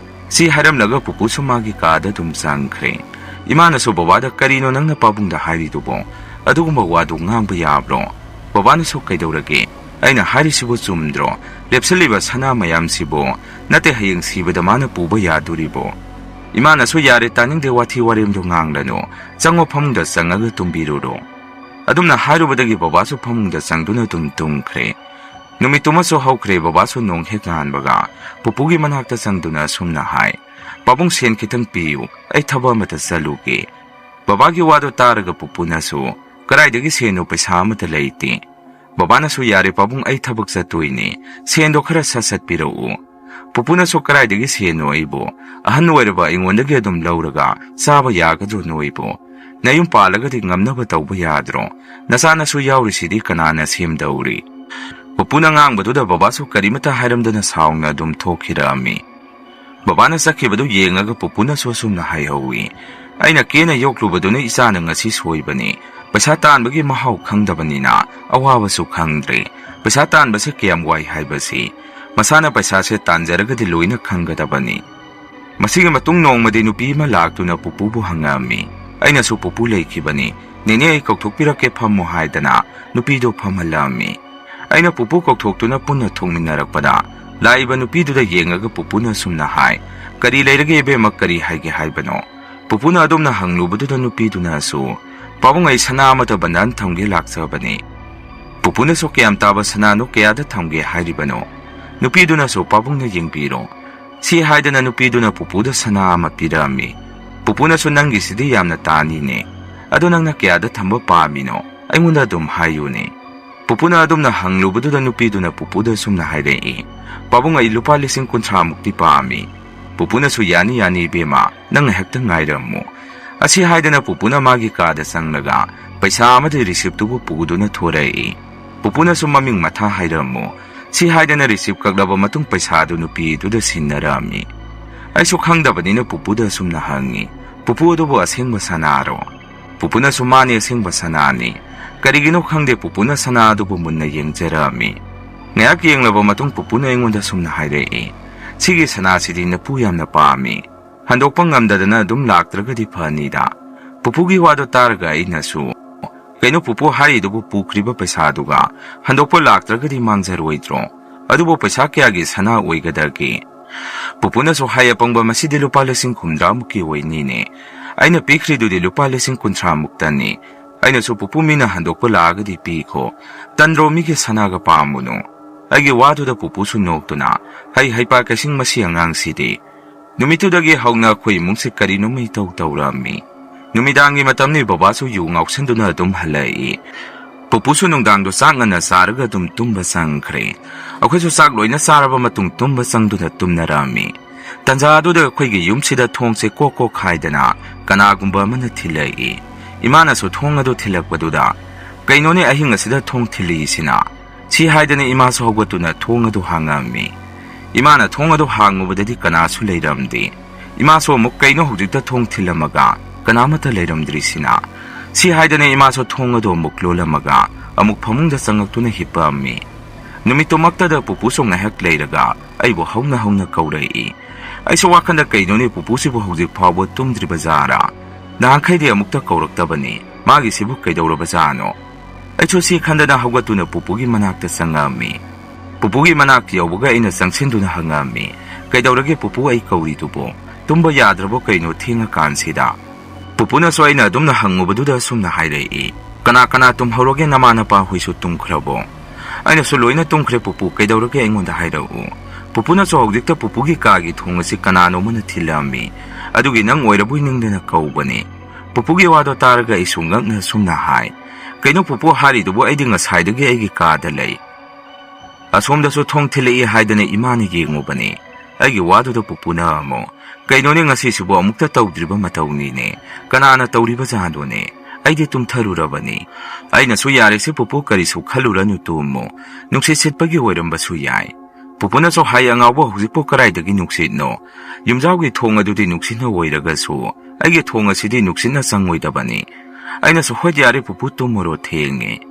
ꯁꯤ ꯍꯥꯏꯔꯝꯂꯒ ꯄꯨꯄꯨꯁꯨ ꯃꯥꯒꯤ ꯀꯥꯗ ꯑꯗꯨꯝ ꯆꯪꯈ꯭ꯔꯦ꯫ ꯏꯃꯥꯅꯁꯨ ꯕꯕꯥꯗ, "ꯀꯔꯤꯅꯣ ꯅꯪꯅ ꯄꯥꯕꯨꯡꯗ ꯍꯥꯏꯔꯤꯗꯨꯕꯣ? ꯑꯗꯨꯒꯨꯝꯕ ꯋꯥꯗꯨ ꯉꯥꯡꯕ ꯌꯥꯕ꯭ꯔꯣ?" ꯕꯕꯥꯅꯁꯨ, "ꯀꯩꯗꯧꯔꯒꯦ? ꯑꯩꯅ ꯍꯥꯏꯔꯤꯁꯤꯕꯨ ꯆꯨꯝꯗ꯭ꯔꯣ? ꯂꯦꯞꯁꯤꯜꯂꯤꯕ ꯁꯅꯥ ꯃꯌꯥꯝꯁꯤꯕꯨ ꯅꯠꯇꯦ ꯍꯌꯦꯡ ꯁꯤꯕꯗ ꯃꯥꯅ ꯄꯨꯕ ꯌꯥꯗꯣꯔꯤꯕꯣ?" ꯏꯃꯥꯅꯁꯨ, "ꯌꯥꯔꯦ, ꯇꯥꯅꯤꯡꯗꯦ ꯋꯥꯊꯤ ꯋꯥꯔꯦꯝꯗꯣ ꯉꯥꯡꯂꯅꯨ꯫ ꯆꯪꯉꯣ, ꯐꯃꯨꯡꯗ ꯆꯪꯉꯒ ꯇꯨꯝꯕꯤꯔꯨꯔꯣ"꯫ ꯑꯗꯨꯝꯅ ꯍꯥꯏꯔꯨꯕꯗꯒꯤ ꯕꯕꯥꯁꯨ ꯐꯃꯨꯡꯗ ꯆꯪꯗꯨꯅ ꯑꯗꯨꯝ ꯇꯨꯝꯈ꯭ꯔꯦ꯫ ꯅꯨꯃꯤꯠꯇꯨꯃꯁꯨ ꯍꯧꯈ꯭ꯔꯦ, ꯕꯕꯥꯁꯨ ꯅꯣꯡ ꯍꯦꯛ ꯉꯥꯟꯕꯒ ꯄꯨꯄꯨꯒꯤ ꯃꯅꯥꯛꯇ ꯆꯪꯗꯨꯅ ꯑꯁꯨꯝꯅ ꯍꯥꯏ, "ꯄꯥꯕꯨꯡ, ꯁꯦꯟ ꯈꯤꯇꯪ ꯄꯤꯌꯨ, ꯑꯩ ꯊꯕꯛ ꯑꯃꯇ ꯆꯠꯂꯨꯒꯦ"꯫ ꯕꯕꯥꯒꯤ ꯋꯥꯗꯣ ꯇꯥꯔꯒ ꯄꯨꯄꯨꯅꯁꯨ, "ꯀꯗꯥꯏꯗꯒꯤ ꯁꯦꯟꯅꯣ, ꯄꯩꯁꯥ ꯑꯃꯠꯇ ꯂꯩꯇꯦ"꯫ ꯕꯕꯥꯅꯁꯨ, "ꯌꯥꯔꯦ ꯄꯥꯕꯨꯡ, ꯑꯩ ꯊꯕꯛ ꯆꯠꯇꯣꯏꯅꯦ, ꯁꯦꯟꯗꯣ ꯈꯔ ꯁꯠ ꯁꯠ ꯄꯤꯔꯛꯎ"꯫ ꯄꯨꯄꯨꯅꯁꯨ, "ꯀꯗꯥꯏꯗꯒꯤ ꯁꯦꯟꯅꯣ ꯑꯩꯕꯨ? ꯑꯍꯟ ꯑꯣꯏꯔꯕ ꯑꯩꯉꯣꯟꯗꯒꯤ ꯑꯗꯨꯝ ꯂꯧꯔꯒ ꯆꯥꯕ ꯌꯥꯒꯗ꯭ꯔꯣ ꯅꯣꯏꯕꯨ? ꯅꯌꯨꯝ ꯄꯥꯜꯂꯒꯗꯤ ꯉꯝꯅꯕ ꯇꯧꯕ ꯌꯥꯗ꯭ꯔꯣ? ꯅꯆꯥꯅꯁꯨ ꯌꯥꯎꯔꯤꯁꯤꯗꯤ ꯀꯅꯥꯅ ꯁꯦꯝꯗꯧꯔꯤ?" ꯄꯨꯄꯨꯅ ꯉꯥꯡꯕꯗꯨꯗ ꯕꯕꯥꯁꯨ ꯀꯔꯤꯃꯇ ꯍꯥꯏꯔꯝꯗꯅ ꯁꯥꯎꯅ ꯑꯗꯨꯝ ꯊꯣꯛꯈꯤꯔꯛꯑꯝꯃꯤ꯫ ꯕꯕꯥꯅ ꯆꯠꯈꯤꯕꯗꯨ ꯌꯦꯡꯉꯒ ꯄꯨꯄꯨꯅꯁꯨ ꯑꯁꯨꯝꯅ ꯍꯥꯏꯍꯧꯋꯤ, "ꯑꯩꯅ ꯀꯦꯅ ꯌꯣꯛꯂꯨꯕꯗꯨꯅ ꯏꯆꯥꯅ ꯉꯁꯤ ꯁꯣꯏꯕꯅꯤ꯫ ꯄꯩꯁꯥ ꯇꯥꯟꯕꯒꯤ ꯃꯍꯥꯎ ꯈꯪꯗꯕꯅꯤꯅ ꯑꯋꯥꯕꯁꯨ ꯈꯪꯗ꯭ꯔꯦ꯫ ꯄꯩꯁꯥ ꯇꯥꯟꯕꯁꯦ ꯀꯌꯥꯝ ꯋꯥꯏ ꯍꯥꯏꯕꯁꯤ ꯃꯁꯥꯅ ꯄꯩꯁꯥꯁꯦ ꯇꯥꯟꯖꯔꯒꯗꯤ ꯂꯣꯏꯅ ꯈꯪꯒꯗꯕꯅꯤ"꯫ ꯃꯁꯤꯒꯤ ꯃꯇꯨꯡ ꯅꯣꯡꯃꯗꯤ ꯅꯨꯄꯤ ꯑꯃ ꯂꯥꯛꯇꯨꯅ ꯄꯨꯄꯨꯕꯨ ꯍꯪꯉꯛꯑꯝꯃꯤ꯫ "ꯑꯩꯅꯁꯨ ꯄꯨꯄꯨ ꯂꯩꯈꯤꯕꯅꯤ꯫ ꯅꯦꯅꯦ, ꯑꯩ ꯀꯧꯊꯣꯛꯄꯤꯔꯛꯀꯦ, ꯐꯝꯃꯨ" ꯍꯥꯏꯗꯅ ꯅꯨꯄꯤꯗꯨ ꯐꯝꯍꯜꯂꯛꯑꯝꯃꯤ꯫ ꯑꯩꯅ ꯄꯨꯄꯨ ꯀꯧꯊꯣꯛꯇꯨꯅ ꯄꯨꯟꯅ ꯊꯣꯛꯃꯤꯟꯅꯔꯛꯄꯗ, ꯂꯥꯛꯏꯕ ꯅꯨꯄꯤꯗꯨꯗ ꯌꯦꯡꯉꯒ ꯄꯨꯄꯨꯅ ꯑꯁꯨꯝꯅ ꯍꯥꯏ, "ꯀꯔꯤ ꯂꯩꯔꯒꯦ ꯏꯕꯦꯝꯃ, ꯀꯔꯤ ꯍꯥꯏꯒꯦ ꯍꯥꯏꯕꯅꯣ?" ꯄꯨꯄꯨꯅ ꯑꯗꯨꯝꯅ ꯍꯪꯂꯨꯕꯗꯨꯗ ꯅꯨꯄꯤꯗꯨꯅꯁꯨ, "ꯄꯥꯕꯨꯡ, ꯑꯩ ꯁꯅꯥ ꯑꯃꯇ ꯕꯟꯗꯥꯟ ꯊꯝꯒꯦ ꯂꯥꯛꯆꯕꯅꯤ"꯫ ꯄꯨꯄꯨꯅꯁꯨ, "ꯀꯌꯥꯝ ꯇꯥꯕ ꯁꯅꯥꯅꯣ, ꯀꯌꯥꯗ ꯊꯝꯒꯦ ꯍꯥꯏꯔꯤꯕꯅꯣ?" ꯅꯨꯄꯤꯗꯨꯅꯁꯨ, "ꯄꯥꯕꯨꯡꯅ ꯌꯦꯡꯕꯤꯔꯣ" ꯁꯤ ꯍꯥꯏꯗꯅ ꯅꯨꯄꯤꯗꯨꯅ ꯄꯨꯄꯨꯗ ꯁꯅꯥ ꯑꯃ ꯄꯤꯔꯛꯑꯝꯃꯤ꯫ ꯄꯨꯄꯨꯅꯁꯨ, "ꯅꯪꯒꯤꯁꯤꯗꯤ ꯌꯥꯝꯅ ꯇꯥꯅꯤꯅꯦ꯫ ꯑꯗꯣ ꯅꯪꯅ ꯀꯌꯥꯗ ꯊꯝꯕ ꯄꯥꯝꯃꯤꯅꯣ? ꯑꯩꯉꯣꯟꯗ ꯑꯗꯨꯝ ꯍꯥꯏꯌꯨꯅꯦ"꯫ ꯄꯨꯄꯨꯅ ꯑꯗꯨꯝꯅ ꯍꯪꯂꯨꯕꯗꯨꯗ ꯅꯨꯄꯤꯗꯨꯅ ꯄꯨꯄꯨꯗ ꯁꯨꯝꯅ ꯍꯥꯏꯔꯛꯏ, "ꯄꯥꯕꯨꯡ, ꯑꯩ ꯂꯨꯄꯥ ꯂꯤꯁꯤꯡ ꯀꯨꯟꯊ꯭ꯔꯥ ꯃꯨꯛꯇꯤ ꯄꯥꯝꯃꯤ"꯫ ꯄꯨꯄꯨꯅꯁꯨ, "ꯌꯥꯅꯤ, ꯌꯥꯅꯤ ꯏꯕꯦꯝꯃ, ꯅꯪ ꯉꯥꯏꯍꯥꯛꯇꯪ ꯉꯥꯏꯔꯝꯃꯨ"꯫ ꯑꯁꯤ ꯍꯥꯏꯗꯅ ꯄꯨꯄꯨꯅ ꯃꯥꯒꯤ ꯀꯥꯗ ꯆꯪꯂꯒ ꯄꯩꯁꯥ ꯑꯃꯗꯤ ꯔꯤꯁꯤꯞꯇꯨꯕꯨ ꯄꯨꯗꯨꯅ ꯊꯣꯔꯛꯏ꯫ ꯄꯨꯄꯨꯅꯁꯨ, "ꯃꯃꯤꯡ ꯃꯊꯥ ꯍꯥꯏꯔꯝꯃꯨ" ꯁꯤ ꯍꯥꯏꯗꯅ ꯔꯤꯁꯤꯞ ꯀꯛꯂꯕ ꯃꯇꯨꯡ ꯄꯩꯁꯥꯗꯨ ꯅꯨꯄꯤꯗꯨꯗ ꯁꯤꯟꯅꯔꯝꯃꯤ꯫ ꯑꯩꯁꯨ ꯈꯪꯗꯕꯅꯤꯅ ꯄꯨꯄꯨꯗ ꯑꯁꯨꯝꯅ ꯍꯪꯉꯤ, "ꯄꯨꯄꯨ, ꯑꯗꯨꯕꯨ ꯑꯁꯦꯡꯕ ꯁꯅꯥꯔꯣ?" ꯄꯨꯄꯨꯅꯁꯨ, "ꯃꯥꯅꯦ, ꯑꯁꯦꯡꯕ ꯁꯅꯥꯅꯤ"꯫ ꯀꯔꯤꯒꯤꯅꯣ ꯈꯪꯗꯦ, ꯄꯨꯄꯨꯅ ꯁꯅꯥ ꯑꯗꯨꯕꯨ ꯃꯨꯟꯅ ꯌꯦꯡꯖꯔꯝꯃꯤ꯫ ꯉꯥꯏꯍꯥꯛ ꯌꯦꯡꯂꯕ ꯃꯇꯨꯡ ꯄꯨꯄꯨꯅ ꯑꯩꯉꯣꯟꯗ ꯁꯨꯝꯅ ꯍꯥꯏꯔꯛꯏ, "ꯁꯤꯒꯤ ꯁꯅꯥꯁꯤꯗꯤ ꯅꯄꯨ ꯌꯥꯝꯅ ꯄꯥꯝꯃꯤ꯫ ꯍꯟꯗꯣꯛꯄ ꯉꯝꯗꯗꯅ ꯑꯗꯨꯝ ꯂꯥꯛꯇ꯭ꯔꯒꯗꯤ ꯐꯅꯤꯗ"꯫ ꯄꯨꯄꯨꯒꯤ ꯋꯥꯗꯣ ꯇꯥꯔꯒ ꯑꯩꯅꯁꯨ, "ꯀꯩꯅꯣ ꯄꯨꯄꯨ ꯍꯥꯏꯔꯤꯗꯨꯕꯨ, ꯄꯨꯈ꯭ꯔꯤꯕ ꯄꯩꯁꯥꯗꯨꯒ ꯍꯟꯗꯣꯛꯄ ꯂꯥꯛꯇ꯭ꯔꯒꯗꯤ ꯃꯥꯡꯖꯔꯣꯏꯗ꯭ꯔꯣ? ꯑꯗꯨꯕꯨ ꯄꯩꯁꯥ ꯀꯌꯥꯒꯤ ꯁꯅꯥ ꯑꯣꯏꯒꯗꯒꯦ?" ꯄꯨꯄꯨꯅꯁꯨ ꯍꯥꯏ, "ꯑꯄꯪꯕ, ꯃꯁꯤꯗꯤ ꯂꯨꯄꯥ ꯂꯤꯁꯤꯡ ꯍꯨꯝꯗ꯭ꯔꯥ ꯃꯨꯛꯀꯤ ꯑꯣꯏꯅꯤꯅꯦ꯫ ꯑꯩꯅ ꯄꯤꯈ꯭ꯔꯤꯗꯨꯗꯤ ꯂꯨꯄꯥ ꯂꯤꯁꯤꯡ ꯀꯨꯟꯊ꯭ꯔꯥ ꯃꯨꯛꯇꯅꯤ"꯫ ꯑꯩꯅꯁꯨ, "ꯄꯨꯄꯨ, ꯃꯤꯅ ꯍꯟꯗꯣꯛꯄ ꯂꯥꯛꯑꯒꯗꯤ ꯄꯤꯈꯣ, ꯇꯟꯗ꯭ꯔꯣ ꯃꯤꯒꯤ ꯁꯅꯥꯒ ꯄꯥꯝꯃꯨꯅꯨ?" ꯑꯩꯒꯤ ꯋꯥꯗꯨꯗ ꯄꯨꯄꯨꯁꯨ ꯅꯣꯛꯇꯨꯅ, "ꯍꯩ ꯍꯩꯄꯥ ꯀꯩꯁꯤꯡ ꯃꯁꯤ ꯑꯉꯥꯡꯁꯤꯗꯤ!" ꯅꯨꯃꯤꯠꯇꯨꯗꯒꯤ ꯍꯧꯅ ꯑꯩꯈꯣꯏ ꯏꯃꯨꯡꯁꯤ ꯀꯔꯤꯅꯣꯝꯃ ꯏꯇꯧ ꯇꯧꯔꯝꯃꯤ꯫ ꯅꯨꯃꯤꯗꯥꯡꯒꯤ ꯃꯇꯝꯅꯤ, ꯕꯕꯥꯁꯨ ꯌꯨ ꯉꯥꯎꯁꯟꯗꯨꯅ ꯑꯗꯨꯝ ꯍꯜꯂꯛꯏ꯫ ꯄꯨꯄꯨꯁꯨ ꯅꯨꯡꯗꯥꯡꯗꯣ ꯆꯥꯛ ꯉꯟꯅ ꯆꯥꯔꯒ ꯑꯗꯨꯝ ꯇꯨꯝꯕ ꯆꯪꯈ꯭ꯔꯦ꯫ ꯑꯩꯈꯣꯏꯁꯨ ꯆꯥꯛ ꯂꯣꯏꯅ ꯆꯥꯔꯕ ꯃꯇꯨꯡ ꯇꯨꯝꯕ ꯆꯪꯗꯨꯅ ꯇꯨꯝꯅꯔꯝꯃꯤ꯫ ꯇꯟꯖꯥ ꯑꯗꯨꯗ ꯑꯩꯈꯣꯏꯒꯤ ꯌꯨꯝꯁꯤꯗ ꯊꯣꯡꯁꯦ ꯀꯣꯛ ꯀꯣꯛ ꯈꯥꯏꯗꯅ ꯀꯅꯥꯒꯨꯝꯕ ꯑꯃꯅ ꯊꯤꯜꯂꯛꯏ꯫ ꯏꯃꯥꯅꯁꯨ ꯊꯣꯡ ꯑꯗꯨ ꯊꯤꯜꯂꯛꯄꯗꯨꯗ, "ꯀꯩꯅꯣꯅꯦ, ꯑꯍꯤꯡ ꯑꯁꯤꯗ ꯊꯣꯡ ꯊꯤꯜꯂꯛꯏꯁꯤꯅ?" ꯁꯤ ꯍꯥꯏꯗꯅ ꯏꯃꯥꯁꯨ ꯍꯧꯒꯠꯇꯨꯅ ꯊꯣꯡ ꯑꯗꯨ ꯍꯥꯡꯉꯝꯃꯤ꯫ ꯏꯃꯥꯅ ꯊꯣꯡ ꯑꯗꯨ ꯍꯥꯡꯉꯨꯕꯗꯗꯤ ꯀꯅꯥꯁꯨ ꯂꯩꯔꯝꯗꯦ꯫ ꯏꯃꯥꯁꯨ ꯑꯃꯨꯛ, "ꯀꯩꯅꯣ ꯍꯧꯖꯤꯛꯇ ꯊꯣꯡ ꯊꯤꯜꯂꯝꯃꯒ ꯀꯅꯥꯃꯠꯇ ꯂꯩꯔꯝꯗ꯭ꯔꯤꯁꯤꯅ?" ꯁꯤ ꯍꯥꯏꯗꯅ ꯏꯃꯥꯁꯨ ꯊꯣꯡ ꯑꯗꯨ ꯑꯃꯨꯛ ꯂꯣꯜꯂꯝꯃꯒ ꯑꯃꯨꯛ ꯐꯃꯨꯡꯗ ꯆꯪꯉꯛꯇꯨꯅ ꯍꯤꯞꯄꯝꯃꯤ꯫ ꯅꯨꯃꯤꯠꯇꯨꯃꯛꯇꯗ ꯄꯨꯄꯨꯁꯨ ꯉꯥꯏꯍꯥꯛ ꯂꯩꯔꯒ ꯑꯩꯕꯨ ꯍꯧꯅ ꯍꯧꯅ ꯀꯧꯔꯛꯏ꯫ ꯑꯩꯁꯨ ꯋꯥꯈꯟꯗ, "ꯀꯩꯅꯣꯅꯦ, ꯄꯨꯄꯨꯁꯤꯕꯨ ꯍꯧꯖꯤꯛ ꯐꯥꯎꯕ ꯇꯨꯝꯗ꯭ꯔꯤꯕ ꯖꯥꯔꯥ? ꯅꯍꯥꯟꯈꯩꯗꯤ ꯑꯃꯨꯛꯇ ꯀꯧꯔꯛꯇꯕꯅꯤ꯫ ꯃꯥꯒꯤꯁꯤꯕꯨ ꯀꯩꯗꯧꯔꯕꯖꯥꯠꯅꯣ?" ꯑꯩꯁꯨ ꯁꯤ ꯈꯟꯗꯅ ꯍꯧꯒꯠꯇꯨꯅ ꯄꯨꯄꯨꯒꯤ ꯃꯅꯥꯛꯇ ꯆꯪꯉꯛꯑꯝꯃꯤ꯫ ꯄꯨꯄꯨꯒꯤ ꯃꯅꯥꯛꯇ ꯌꯧꯕꯒ ꯑꯩꯅ ꯆꯪꯁꯤꯟꯗꯨꯅ ꯍꯪꯉꯛꯑꯝꯃꯤ, "ꯀꯩꯗꯧꯔꯒꯦ ꯄꯨꯄꯨ, ꯑꯩ ꯀꯧꯔꯤꯗꯨꯕꯨ? ꯇꯨꯝꯕ ꯌꯥꯗ꯭ꯔꯕꯣ ꯀꯩꯅꯣ ꯊꯦꯡꯉꯀꯥꯟꯁꯤꯗ?" ꯄꯨꯄꯨꯅꯁꯨ ꯑꯩꯅ ꯑꯗꯨꯝꯅ ꯍꯪꯉꯨꯕꯗꯨꯗ ꯑꯁꯨꯝꯅ ꯍꯥꯏꯔꯛꯏ, "ꯀꯅꯥ ꯀꯅꯥ ꯇꯨꯝꯍꯧꯔꯒꯦ? ꯅꯃꯥ ꯅꯄꯥ ꯍꯣꯏꯁꯨ ꯇꯨꯝꯈ꯭ꯔꯕꯣ?" ꯑꯩꯅꯁꯨ, "ꯂꯣꯏꯅ ꯇꯨꯝꯈ꯭ꯔꯦ ꯄꯨꯄꯨ, ꯀꯩꯗꯧꯔꯒꯦ ꯑꯩꯉꯣꯟꯗ ꯍꯥꯏꯔꯛꯎ?" ꯄꯨꯄꯨꯅꯁꯨ ꯍꯧꯖꯤꯛꯇ ꯄꯨꯄꯨꯒꯤ ꯀꯥꯒꯤ ꯊꯣꯡ ꯑꯁꯤ ꯀꯅꯥꯅꯣꯝꯃꯅ ꯊꯤꯜꯂꯛꯑꯝꯃꯤ꯫ ꯑꯗꯨꯒꯤ ꯅꯪ ꯑꯣꯏꯔꯕꯣꯏ ꯅꯤꯡꯗꯅ ꯀꯧꯕꯅꯤ꯫ ꯄꯨꯄꯨꯒꯤ ꯋꯥꯗꯣ ꯇꯥꯔꯒ ꯑꯩꯁꯨ ꯉꯛꯅ ꯑꯁꯨꯝꯅ ꯍꯥꯏ, "ꯀꯩꯅꯣ ꯄꯨꯄꯨ ꯍꯥꯏꯔꯤꯗꯨꯕꯨ? ꯑꯩꯗꯤ ꯉꯁꯥꯏꯗꯒꯤ ꯑꯩꯒꯤ ꯀꯥꯗ ꯂꯩ꯫ ꯑꯁꯣꯝꯗꯁꯨ ꯊꯣꯡ ꯊꯤꯜꯂꯛꯏ ꯍꯥꯏꯗꯅ ꯏꯃꯥꯅ ꯌꯦꯡꯉꯨꯕꯅꯤ꯫" ꯑꯩꯒꯤ ꯋꯥꯗꯨꯗ ꯄꯨꯄꯨꯅ ꯑꯃꯨꯛ, "ꯀꯩꯅꯣꯅꯦ, ꯉꯁꯤꯁꯤꯕꯨ ꯑꯃꯨꯛꯇ ꯇꯧꯗ꯭ꯔꯤꯕ ꯃꯇꯧꯅꯤꯅꯦ꯫ ꯀꯅꯥꯅ ꯇꯧꯔꯤꯕ ꯖꯥꯠꯅꯣꯅꯦ? ꯑꯩꯗꯤ ꯇꯨꯝꯊꯔꯨꯔꯕꯅꯤ꯫" ꯑꯩꯅꯁꯨ, "ꯌꯥꯔꯦꯁꯦ ꯄꯨꯄꯨ, ꯀꯔꯤꯁꯨ ꯈꯜꯂꯨꯔꯅꯨ, ꯇꯨꯝꯃꯨ꯫ ꯅꯨꯡꯁꯤꯠ ꯁꯤꯠꯄꯒꯤ ꯑꯣꯏꯔꯝꯕꯁꯨ ꯌꯥꯏ꯫" ꯄꯨꯄꯨꯅꯁꯨ ꯍꯥꯏ, "ꯑꯉꯥꯎꯕ, ꯍꯧꯖꯤꯛꯄꯨ ꯀꯗꯥꯏꯗꯒꯤ ꯅꯨꯡꯁꯤꯠꯅꯣ? ꯌꯨꯝꯖꯥꯎꯒꯤ ꯊꯣꯡ ꯑꯗꯨꯗꯤ ꯅꯨꯡꯁꯤꯠꯅ ꯑꯣꯏꯔꯒꯁꯨ ꯑꯩꯒꯤ ꯊꯣꯡ ꯑꯁꯤꯗꯤ ꯅꯨꯡꯁꯤꯠꯅ ꯆꯪꯉꯣꯏꯗꯕꯅꯤ꯫" ꯑꯩꯅꯁꯨ, "ꯍꯣꯏ ꯌꯥꯔꯦ ꯄꯨꯄꯨ, ꯇꯨꯝꯃꯨꯔꯣ, ꯊꯦꯡꯉꯦ꯫"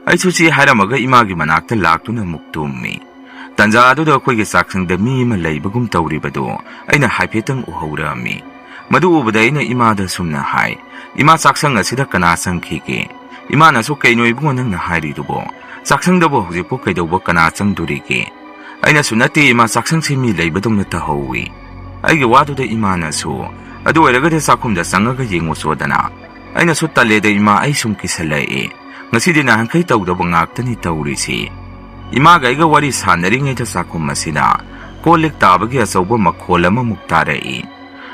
ꯑꯩꯁꯨ ꯁꯤ ꯍꯥꯏꯔꯝꯃꯒ ꯏꯃꯥꯒꯤ ꯃꯅꯥꯛꯇ ꯂꯥꯛꯇꯨꯅ ꯑꯃꯨꯛ ꯇꯨꯝꯃꯤ꯫ ꯇꯟꯖꯥ ꯑꯗꯨꯗ ꯑꯩꯈꯣꯏꯒꯤ ꯆꯥꯛꯁꯪꯗ ꯃꯤ ꯑꯃ ꯂꯩꯕꯒꯨꯝ ꯇꯧꯔꯤꯕꯗꯨ ꯑꯩꯅ ꯍꯥꯏꯐꯦꯠꯇꯪ ꯎꯍꯧꯔꯝꯃꯤ꯫ ꯃꯗꯨ ꯎꯕꯗ ꯑꯩꯅ ꯏꯃꯥꯗ ꯁꯨꯝꯅ ꯍꯥꯏ, "ꯏꯃꯥ, ꯆꯥꯛꯁꯪ ꯑꯁꯤꯗ ꯀꯅꯥ ꯆꯪꯈꯤꯒꯦ?" ꯏꯃꯥꯅꯁꯨ, "ꯀꯩꯅꯣ ꯏꯕꯨꯡꯉꯣ ꯅꯪꯅ ꯍꯥꯏꯔꯤꯗꯨꯕꯣ? ꯆꯥꯛꯁꯪꯗꯕꯨ ꯍꯧꯖꯤꯛꯄꯨ ꯀꯩꯗꯧꯕ ꯀꯅꯥ ꯆꯪꯗꯣꯔꯤꯒꯦ?" ꯑꯩꯅꯁꯨ, "ꯅꯠꯇꯦ ꯏꯃꯥ, ꯆꯥꯛꯁꯪꯁꯤ ꯃꯤ ꯂꯩꯕꯗꯧꯅ ꯇꯧꯍꯧꯋꯤ꯫" ꯑꯩꯒꯤ ꯋꯥꯗꯨꯗ ꯏꯃꯥꯅꯁꯨ, "ꯑꯗꯨ ꯑꯣꯏꯔꯒꯗꯤ ꯆꯥꯛꯈꯨꯝꯗ ꯆꯪꯉꯒ ꯌꯦꯡꯉꯨꯆꯣꯗꯅ꯫" ꯑꯩꯅꯁꯨ ꯇꯜꯂꯦꯗ ꯏꯃꯥ, ꯑꯩ ꯁꯨꯝ ꯀꯤꯁꯜꯂꯛꯏ꯫ ꯉꯁꯤꯗꯤ ꯅꯍꯥꯟꯈꯩ ꯇꯧꯗꯕ ꯉꯥꯛꯇꯅꯤ ꯇꯧꯔꯤꯁꯤ꯫ ꯏꯃꯥꯒ ꯑꯩꯒ ꯋꯥꯔꯤ ꯁꯥꯟꯅꯔꯤꯉꯩꯗ ꯆꯥꯛꯈꯨꯝ ꯑꯁꯤꯗ ꯀꯣꯜ ꯂꯤꯛ ꯇꯥꯕꯒꯤ ꯑꯆꯧꯕ ꯃꯈꯣꯜ ꯑꯃꯃꯨꯛ ꯇꯥꯔꯛꯏ꯫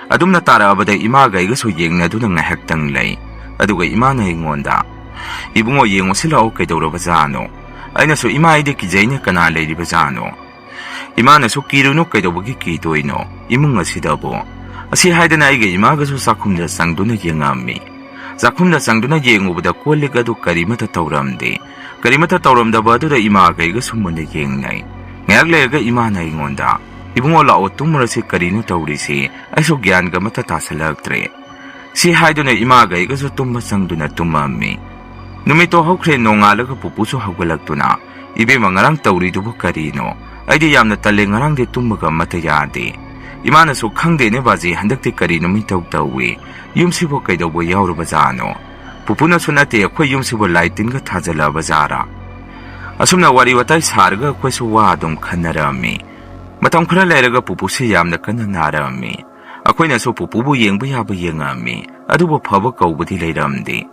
ꯑꯗꯨꯝꯅ ꯇꯥꯔꯛꯑꯕꯗ ꯏꯃꯥꯒ ꯑꯩꯒꯁꯨ ꯌꯦꯡꯅꯗꯨꯅ ꯉꯥꯏꯍꯥꯛꯇꯪ ꯂꯩ꯫ ꯑꯗꯨꯒ ꯏꯃꯥꯅ ꯑꯩꯉꯣꯟꯗ, "ꯏꯕꯨꯡꯉꯣ, ꯌꯦꯡꯉꯨꯁꯤ ꯂꯥꯛꯑꯣ, ꯀꯩꯗꯧꯔꯕꯖꯥꯠꯅꯣ?" ꯑꯩꯅꯁꯨ, "ꯏꯃꯥ, ꯑꯩꯗꯤ ꯀꯤꯖꯩꯅꯦ, ꯀꯅꯥ ꯂꯩꯔꯤꯕꯖꯥꯠꯅꯣ?" ꯏꯃꯥꯅꯁꯨ, "ꯀꯤꯔꯨꯅꯨ, ꯀꯩꯗꯧꯕꯒꯤ ꯀꯤꯗꯣꯏꯅꯣ ꯏꯃꯨꯡ ꯑꯁꯤꯗꯕꯨ?" ꯑꯁꯤ ꯍꯥꯏꯗꯅ ꯑꯩꯒ ꯏꯃꯥꯒꯁꯨ ꯆꯥꯛꯈꯨꯝꯗ ꯆꯪꯗꯨꯅ ꯌꯦꯡꯉꯝꯃꯤ꯫ ꯆꯥꯛꯈꯨꯝꯗ ꯆꯪꯗꯨꯅ ꯌꯦꯡꯉꯨꯕꯗ ꯀꯣꯜ ꯂꯤꯛ ꯑꯗꯨ ꯀꯔꯤꯃꯠꯇ ꯇꯧꯔꯝꯗꯦ꯫ ꯀꯔꯤꯃꯠꯇ ꯇꯧꯔꯝꯗꯕ ꯑꯗꯨꯗ ꯏꯃꯥꯒ ꯑꯩꯒꯁꯨ ꯃꯨꯟꯅ ꯌꯦꯡꯅꯩ꯫ ꯉꯥꯏꯍꯥꯛ ꯂꯩꯔꯒ ꯏꯃꯥꯅ ꯑꯩꯉꯣꯟꯗ, "ꯏꯕꯨꯡꯉꯣ, ꯂꯥꯛꯑꯣ, ꯇꯨꯝꯃꯨꯔꯁꯤ, ꯀꯔꯤꯅꯣ ꯇꯧꯔꯤꯁꯤ? ꯑꯩꯁꯨ ꯒ꯭ꯌꯥꯟꯒ ꯑꯃꯠꯇ ꯇꯥꯁꯤꯜꯂꯛꯇ꯭ꯔꯦ"꯫ ꯁꯤ ꯍꯥꯏꯗꯨꯅ ꯏꯃꯥꯒ ꯑꯩꯒꯁꯨ ꯇꯨꯝꯕ ꯆꯪꯗꯨꯅ ꯇꯨꯝꯃꯝꯃꯤ꯫ ꯅꯨꯃꯤꯠꯇꯣ ꯍꯧꯈ꯭ꯔꯦ, ꯅꯣꯡꯉꯥꯜꯂꯒ ꯄꯨꯄꯨꯁꯨ ꯍꯧꯒꯠꯂꯛꯇꯨꯅ, "ꯏꯕꯦꯝꯃ, ꯉꯔꯥꯡ ꯇꯧꯔꯤꯗꯨꯕꯨ ꯀꯔꯤꯅꯣ? ꯑꯩꯗꯤ ꯌꯥꯝꯅ ꯇꯜꯂꯦ, ꯉꯔꯥꯡꯗꯤ ꯇꯨꯝꯕꯒ ꯑꯃꯠꯇ ꯌꯥꯗꯦ"꯫ ꯏꯃꯥꯅꯁꯨ, "ꯈꯪꯗꯦꯅꯦ ꯕꯥꯖꯤ, ꯍꯟꯗꯛꯇꯤ ꯀꯔꯤꯅꯣ ꯃꯤ ꯇꯧ ꯇꯧꯏ꯫ ꯌꯨꯝꯁꯤꯕꯨ ꯀꯩꯗꯧꯕ ꯌꯥꯎꯔꯕꯖꯥꯠꯅꯣ? ꯄꯨꯄꯨꯅꯁꯨ ꯅꯠꯇꯦ, ꯑꯩꯈꯣꯏ ꯌꯨꯝꯁꯤꯕꯨ ꯂꯥꯏ ꯇꯤꯟꯒ ꯊꯥꯖꯜꯂꯕꯖꯥꯠꯔꯥ?" ꯑꯁꯨꯝꯅ ꯋꯥꯔꯤ ꯋꯥꯇꯥꯏ ꯁꯥꯔꯒ ꯑꯩꯈꯣꯏꯁꯨ ꯋꯥ ꯑꯗꯨꯝ ꯈꯟꯅꯔꯝꯃꯤ꯫ ꯃꯇꯝ ꯈꯔ ꯂꯩꯔꯒ ꯄꯨꯄꯨꯁꯤ ꯌꯥꯝꯅ ꯀꯟꯅ ꯅꯥꯔꯝꯃꯤ꯫ ꯑꯩꯈꯣꯏꯅꯁꯨ ꯄꯨꯄꯨꯕꯨ ꯌꯦꯡꯕ ꯌꯥꯕ ꯌꯦꯡꯉꯝꯃꯤ, ꯑꯗꯨꯕꯨ ꯐꯕ ꯀꯧꯕꯗꯤ ꯂꯩꯔꯝꯗꯦ꯫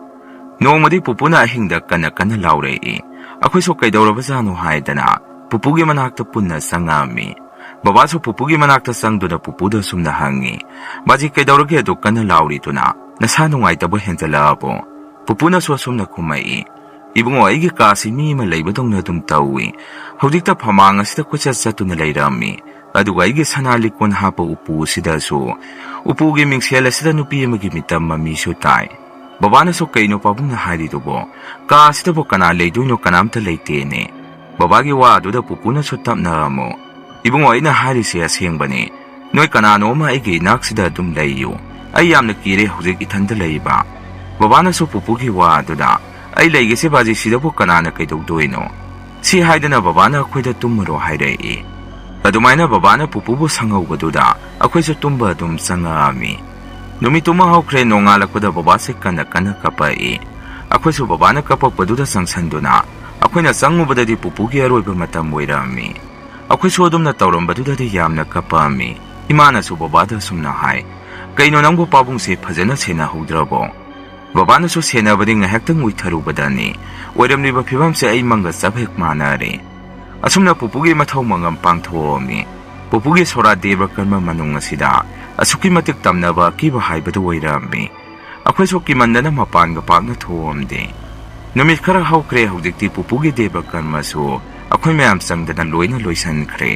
ꯅꯣꯡꯃꯗꯤ ꯄꯨꯄꯨꯅ ꯑꯍꯤꯡꯗ ꯀꯟꯅ ꯀꯟꯅ ꯂꯥꯎꯔꯛꯏ꯫ ꯑꯩꯈꯣꯏꯁꯨ ꯀꯩꯗꯧꯔꯕꯖꯥꯠꯅꯣ ꯍꯥꯏꯗꯅ ꯄꯨꯄꯨꯒꯤ ꯃꯅꯥꯛꯇ ꯄꯨꯟꯅ ꯆꯪꯉꯛꯑꯝꯃꯤ꯫ ꯕꯕꯥꯁꯨ ꯄꯨꯄꯨꯒꯤ ꯃꯅꯥꯛꯇ ꯆꯪꯗꯨꯅ ꯄꯨꯄꯨꯗ ꯑꯁꯨꯝꯅ ꯍꯪꯉꯤ, "ꯕꯥꯖꯤ, ꯀꯩꯗꯧꯔꯒꯦ ꯑꯗꯨꯛ ꯀꯟꯅ ꯂꯥꯎꯔꯤꯗꯨꯅ? ꯅꯁꯥ ꯅꯨꯡꯉꯥꯏꯇꯕ ꯍꯦꯟꯖꯜꯂꯛꯑꯕꯣ?" ꯄꯨꯄꯨꯅꯁꯨ ꯑꯁꯨꯝꯅ ꯈꯨꯝꯃꯛꯏ, "ꯏꯕꯨꯡꯉꯣ, ꯑꯩꯒꯤ ꯀꯥꯁꯤ ꯃꯤ ꯑꯃ ꯂꯩꯕꯗꯧꯅ ꯑꯗꯨꯝ ꯇꯧꯏ꯫ ꯍꯧꯖꯤꯛꯇ ꯐꯃꯥꯡ ꯑꯁꯤꯗ ꯀꯣꯏꯆꯠ ꯆꯠꯇꯨꯅ ꯂꯩꯔꯝꯃꯤ, ꯑꯗꯨꯒ ꯑꯩꯒꯤ ꯁꯅꯥ ꯂꯤꯛꯀꯣꯟ ꯍꯥꯞꯄ ꯎꯄꯨ ꯑꯁꯤꯗꯁꯨ, ꯎꯄꯨꯒꯤ ꯃꯤꯡꯁꯦꯜ ꯑꯁꯤꯗ ꯅꯨꯄꯤ ꯑꯃꯒꯤ ꯃꯤꯇꯝ ꯃꯃꯤꯁꯨ ꯇꯥꯏ"꯫ ꯕꯕꯥꯅꯁꯨ, "ꯀꯩꯅꯣ ꯄꯥꯕꯨꯡꯅ ꯍꯥꯏꯔꯤꯗꯨꯕꯣ? ꯀꯥ ꯑꯁꯤꯗꯕꯨ ꯀꯅꯥ ꯂꯩꯗꯣꯏꯅꯣ? ꯀꯅꯥꯝꯇ ꯂꯩꯇꯦꯅꯦ"꯫ ꯕꯕꯥꯒꯤ ꯋꯥꯗꯨꯗ ꯄꯨꯄꯨꯅꯁꯨ ꯇꯞꯅ ꯑꯃꯨꯛ, "ꯏꯕꯨꯡꯉꯣ, ꯑꯩꯅ ꯍꯥꯏꯔꯤꯁꯦ ꯑꯁꯦꯡꯕꯅꯤ꯫ ꯅꯣꯏ ꯀꯅꯥꯅꯣ ꯑꯃ ꯑꯩꯒꯤ ꯏꯅꯥꯛꯁꯤꯗ ꯑꯗꯨꯝ ꯂꯩꯌꯨ꯫ ꯑꯩ ꯌꯥꯝꯅ ꯀꯤꯔꯦ ꯍꯧꯖꯤꯛ ꯏꯊꯟꯇ ꯂꯩꯕ"꯫ ꯕꯕꯥꯅꯁꯨ ꯄꯨꯄꯨꯒꯤ ꯋꯥ ꯑꯗꯨꯗ, "ꯑꯩ ꯂꯩꯒꯦꯁꯦ ꯕꯥꯖꯤ, ꯁꯤꯗꯕꯨ ꯀꯅꯥꯅ ꯀꯩꯗꯧꯗꯣꯏꯅꯣ?" ꯁꯤ ꯍꯥꯏꯗꯅ ꯕꯕꯥꯅ ꯑꯩꯈꯣꯏꯗ ꯇꯨꯝꯃꯨꯔꯣ ꯍꯥꯏꯔꯛꯏ꯫ ꯑꯗꯨꯃꯥꯏꯅ ꯕꯕꯥꯅ ꯄꯨꯄꯨꯕꯨ ꯁꯪꯍꯧꯕꯗꯨꯗ ꯑꯩꯈꯣꯏꯁꯨ ꯇꯨꯝꯕ ꯑꯗꯨꯝ ꯆꯪꯉꯛꯑꯝꯃꯤ꯫ ꯅꯨꯃꯤꯠꯇꯨꯃ ꯍꯧꯈ꯭ꯔꯦ, ꯅꯣꯡꯉꯥꯜꯂꯛꯄꯗ ꯕꯕꯥꯁꯦ ꯀꯟꯅ ꯀꯟꯅ ꯀꯞꯄꯛꯏ꯫ ꯑꯩꯈꯣꯏꯁꯨ ꯕꯕꯥꯅ ꯀꯞꯄꯛꯄꯗꯨꯗ ꯆꯪꯁꯟꯗꯨꯅ ꯑꯩꯈꯣꯏꯅ ꯆꯪꯉꯨꯕꯗꯗꯤ ꯄꯨꯄꯨꯒꯤ ꯑꯔꯣꯏꯕ ꯃꯇꯝ ꯑꯣꯏꯔꯝꯃꯤ꯫ ꯑꯩꯈꯣꯏꯁꯨ ꯑꯗꯨꯝꯅ ꯇꯧꯔꯝꯕꯗꯨꯗꯗꯤ ꯌꯥꯝꯅ ꯀꯞꯄꯛꯑꯝꯃꯤ꯫ ꯏꯃꯥꯅꯁꯨ ꯕꯕꯥꯗ ꯑꯁꯨꯝꯅ ꯍꯥꯏ, "ꯀꯩꯅꯣ ꯅꯪꯕꯨ ꯄꯥꯕꯨꯡꯁꯦ ꯐꯖꯅ ꯁꯦꯟꯅꯍꯧꯗ꯭ꯔꯕꯣ?" ꯕꯕꯥꯅꯁꯨ ꯁꯦꯟꯅꯕꯗꯤ ꯉꯥꯏꯍꯥꯛꯇꯪ ꯎꯏꯊꯔꯨꯕꯗꯅꯤ ꯑꯣꯏꯔꯝꯂꯤꯕ ꯐꯤꯕꯝꯁꯦ ꯑꯩ ꯃꯪꯒ ꯆꯞ ꯍꯦꯛ ꯃꯥꯟꯅꯔꯦ꯫ ꯑꯁꯨꯝꯅ ꯄꯨꯄꯨꯒꯤ ꯃꯊꯧ ꯃꯉꯝ ꯄꯥꯡꯊꯣꯛꯑꯝꯃꯤ꯫ ꯄꯨꯄꯨꯒꯤ ꯁꯣꯔꯥꯠ ꯗꯦꯕ ꯀꯔꯃ ꯃꯅꯨꯡ ꯑꯁꯤꯗ ꯑꯁꯨꯛꯀꯤ ꯃꯇꯤꯛ ꯇꯝꯅꯕ ꯑꯀꯤꯕ ꯍꯥꯏꯕꯗꯨ ꯑꯣꯏꯔꯝꯃꯤ꯫ ꯑꯩꯈꯣꯏꯁꯨ ꯀꯤꯃꯟꯗꯅ ꯃꯄꯥꯟꯒ ꯄꯥꯛꯅ ꯊꯣꯛꯑꯝꯗꯦ꯫ ꯅꯨꯃꯤꯠ ꯈꯔ ꯍꯧꯈ꯭ꯔꯦ꯫ ꯍꯧꯖꯤꯛꯇꯤ ꯄꯨꯄꯨꯒꯤ ꯗꯦꯕ ꯀꯔꯃꯁꯨ ꯑꯩꯈꯣꯏ ꯃꯌꯥꯝ ꯆꯪꯗꯅ ꯂꯣꯏꯅ ꯂꯣꯏꯁꯤꯟꯈ꯭ꯔꯦ꯫